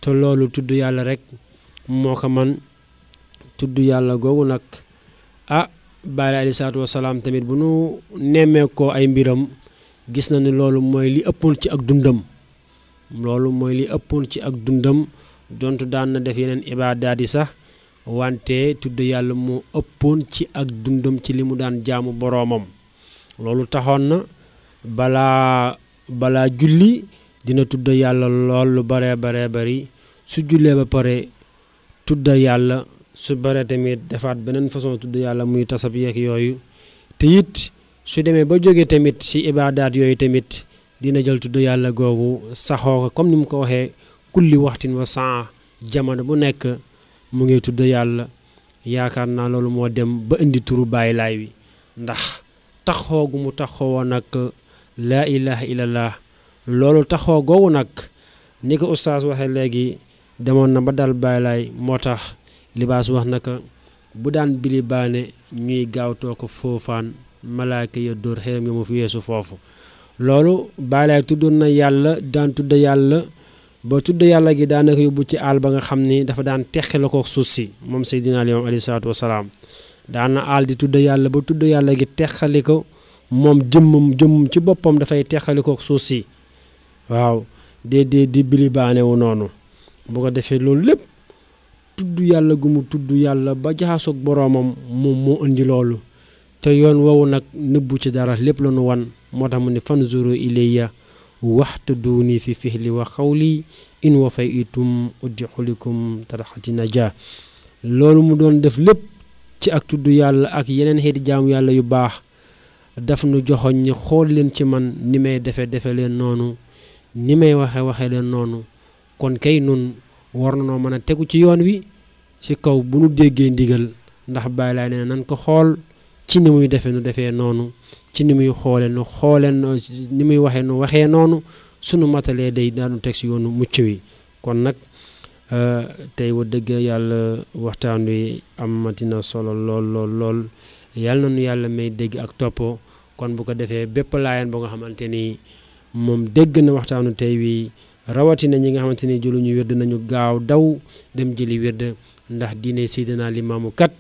te loolu tudd yàlla rek moo ko man tudd yàlla googu nag Baay alayhi salaatu wasalaam tamit bu nu nemmee ko ay mbiram gis na ni loolu mooy li ëppoon ci ak dundam donte daan na def yeneen ibaadaat yi sax wante tudd yàlla moo ëppoon ci ak dundam ci li mu daan jaamu boroomam loolu taxoon na balaa julli dina tudd yàlla lool lu bare bari su jullee ba pare tudd yàlla su bare tamit defaat beneen façon tudd yàlla muy tasab yeeg yooyu te it su demee ba jógee tamit ci ibaadaat yooyu tamit dina jël tudd yàlla googu saxoo ko comme ni mu ko waxee kulli waxtin wa saa jamono bu nekk mu ngi tudd yàlla yaakaar naa loolu moo dem ba indi turu Baay Laay wi ndax taxoo gu mu taxoo nag laa ilaha illallah loolu taxoo googu nag ni ko oustaz waxee léegi demoon na ba dal Baay Laay moo tax libaas wax naka bu daan bili baane ñuy gaawtoo ko foofaan malaaka ya dóor xeeram yi mu fi weesu foofu loolu Baay Laay tuddoon na yàlla daan tudd yàlla ba tudd yàlla gi daanaka yóbbu ci àll ba nga xam ni dafa daan teqale ko suuf si moom Seydina Limaamu alayhi salaatu wasalaam daan na àll di tudd yàlla ba tudd yàlla gi teqali ko moom jëmmum ci boppam dafay teqali ko suuf si waaw di bili baane wu noonu bu ko defee loolu lépp tudd yàlla gu mu tudd yàlla ba jaxasoog boroomam moom moo indi loolu te yoon woowu nag nëbbu ci dara lépp la nu wan moo tax mu ne fanzuru ilayya waxtaduuni fi fihli wa xawli in wa fay itum udxulikum taraxati naja loolu mu doon def lépp ci ak tudd yàlla ak yeneen xeeti jaamu yàlla yu baax daf nu joxoñ ñi xool leen ci man ni may defe leen noonu ni may waxe leen noonu kon kay nun war na noo mën a tegu ci yoon wi ci kaw bu nu déggee ndigal ndax Baay Laay nee nan ko xool ci ni muy defe nu defee noonu ci ni muy xoole nu xooleen ni muy waxee nu waxee noonu sunu matalee day daanu teg ci yoonu mucc wi kon nag tey wa dëgg yàlla waxtaan wi amatina solo lool yàlla na nu yàlla may dégg ak topp kon bu ko defee bépp laayeen ba nga xamante ni moom dégg na waxtaanu tey wi rawatina ñi nga xamante ni jëluñu wird nañu gaaw daw dem jëli wird ndax diine Seydina Limaamu kat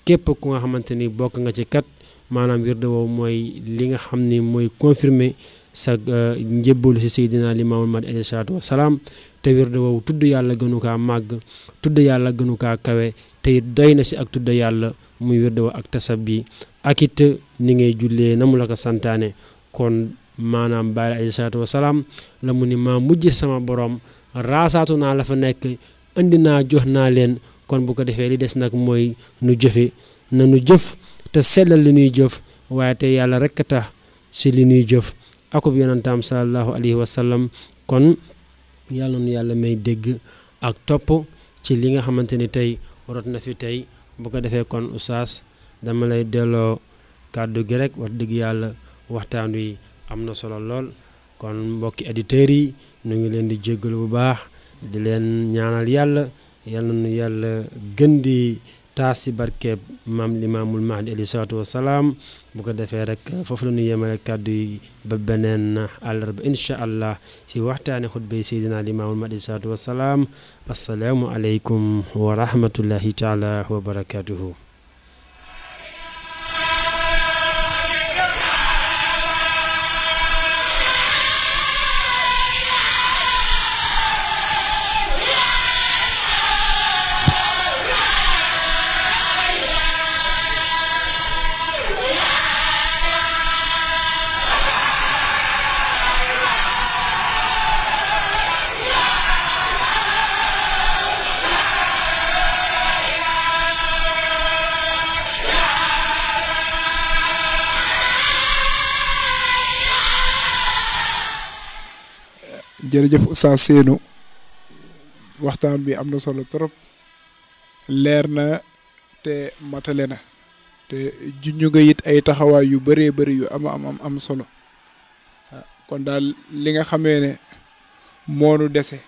képp ku nga xamante ni bokk nga ci kat maanaam wird woowu mooy li nga xam ni mooy confirmer sa njébbalu si Seydina Limaamu Mahdi alayhi salaatu wa salaam te wird woowu tudd yàlla gënu kaa màgg tudd yàlla gënu kaa kawe te it doy na si ak tudd yàlla muy wird woowu ak tasab bi ak it ni ngay jullee na mu la ko santaane kon maanaam Baay alayhi salaatu wasalaam la mu ni maa mujj sama borom raasaatu naa la fa nekk indi naa jox naa leen kon bu ko defee li des nag mooy nu jëfe na nu jëf te sellal li ñuy jëf waaye te yàlla rekk tax si li ñuy jëf akub yonantaam sallallahu alayhi wa sallam kon yàlla nu yàlla may dégg ak topp ci li nga xamante ni tey rot na fi tey bu ko defee kon oustaz dama lay delloo kàddu gi rek wax dëgg yàlla waxtaan wi am na solo lool kon mbokki auditeurs yi ñu ngi leen di jéggalu bu baax di leen ñaanal yàlla yal na nu yàlla gën di taas si barkeeb maam Limaamul Mahdi alayhi salaatu wasalaam bu ko defee rek foofu la ñu yemale kàddu yi ba beneen àllarba incha allah si waxtaane xutbay Seydina Limaamul Mahdi alayhi salaatu wasalaam assalaamu aleykum wa rahmatullahi taala wa barakatuhu. jërëjëf Oustaz Seynou waxtaan bi am na solo trop leer na te matale na te junju nga it ay taxawaay yu bëree bëri yu am solo kon daal li nga xamee ne moonu dese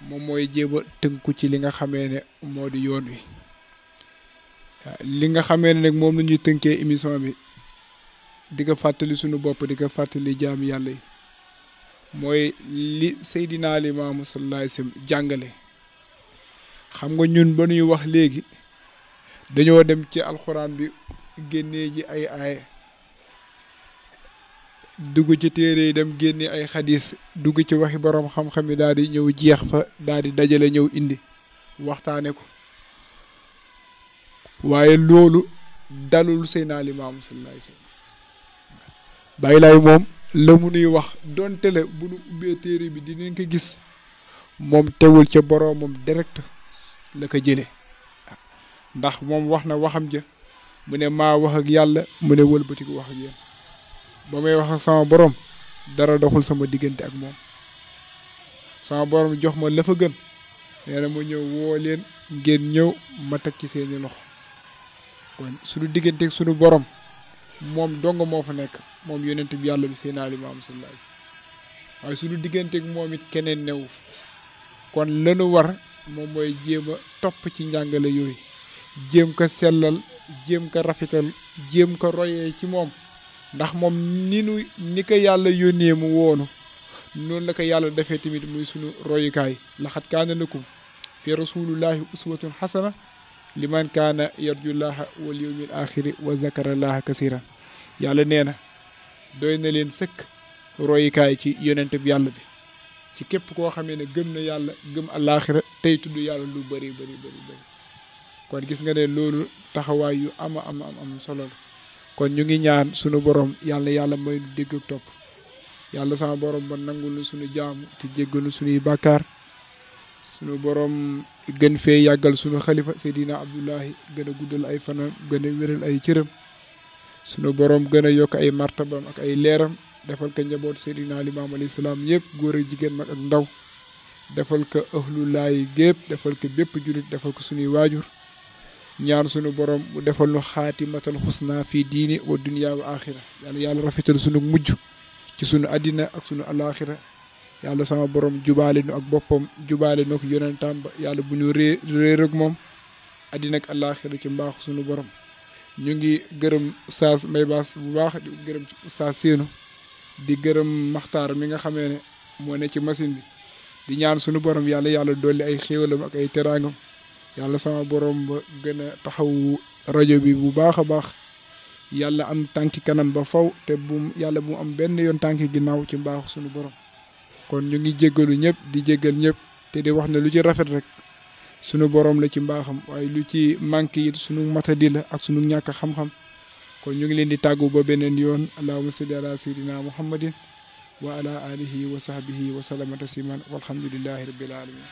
moom mooy jéem a tënku ci li nga xamee ne moo di yoon wi li nga xamee ne nag moom la ñuy tënkee émission bi di ko fàttali sunu bopp di ko fàttali jaami yàlla yi mooy li Seydina Limaamu sallallahu alayhi wa sallam jàngale xam nga ñun ba ñuy wax léegi dañoo dem ci alxuraan bi génnee ji ay aaya dugg ci téere yi dem génne ay xadis dugg ci waxi borom xam-xam yi daal di ñëw jeex fa daal di dajale ñëw indi waxtaane ko waaye loolu dalul Seydina Limaamu sallallahu alayhi wa sallam bàyyi laay moom la mu nuy wax donte le bu nu ubbee téere bi dinañ ko gis moom teewul ca boroomam direct la ko jëlee ndax moom wax na waxam ja mu ne maa wax ak yàlla mu ne wëlbatiku wax ak yéen ba may wax ak sama borom dara doxul sama diggante ak moom sama borom jox ma la fa gën nee na ma ñëw woo leen ngeen ñëw ma teg ci seeni loxo kon suñu diggante ak suñu borom moom dong moo fa nekk moom yonent bi yàlla bi Seydina Limaamu sallallahu alayhi wasallam waaye suñu digganteeg moom it keneen newu fi kon lanu war moom mooy jéem a topp ci njàngale yooyu jéem ko sellal jéem ko rafetal jéem ko royee ci moom ndax moom ni ko yàlla yónnee mu woonu noonu la ko yàlla defee tamit muy suñu royukaay laxat kaana lakum fi rasulillahi uswatun xasana liman kaana yarjullaha wal yawmil axiri wa zakarallaha kasiran yàlla nee na doy na leen sëkk royukaay ci yonent bi yàlla bi ci képp koo xamee ne gëm na yàlla gëm àllaaxira tey tudd yàlla lu bëri kon gis nga ne loolu taxawaay yu am solo la kon ñu ngi ñaan sunu borom yàlla may nu dégg ak topp yàlla sama borom ba nangul sunu jaamu te jéggalu sunuy bàkkaar sunu borom gën fee yàggal sunu xalifa Seydina Abdullahi gën a guddal ay fanam gën a wéral ay cëram sunu borom gën a yokk ay martabam ak ay leeram defal ko njaboot Seydina Limaam alayhi salaam yëpp góor ak jigéen mag ak ndaw defal ko ahlulaayi gépp defal ko bépp julit defal ko sunuy waajur ñaan sunu borom mu defal nu xaatimatal xusna fii diini wa dunya wa axira yàlla rafetal sunu mujj ci sunu àddina ak sunu alaaxira yàlla sama borom jubaale nu ak boppam jubaale nu ak yonentam ba yàlla bu ñu réer ak moom àddina ak alaaxira ci mbaaxu sunu borom ñu ngi gërëm Oustaz Mbaye Bass bu baax di gërëm Oustaz Seynou di gërëm Maxtaar mi nga xamee ne moo ne ci machine bi di ñaan sunu borom yàlla dolli ay xéewalam ak ay teraangam yàlla sama borom ba gën a taxaw rajo bi bu baax a baax yàlla am tànki kanam ba faw te bu yàlla bu am benn yoon tànki ginnaaw ci mbaaxu sunu borom kon ñu ngi jéggalu ñëpp di jéggal ñëpp te di wax ne lu ci rafet rek sunu borom la ci mbaaxam waaye lu ci manqué it sunu matadi la ak sunu ñàkk xam-xam kon ñu ngi leen di tàggu ba beneen yoon allahumma salli ala sayyidina muhammadin wa ala alihi wa sahbihi wa sallama tasliman walhamdulillahi rabbil alamin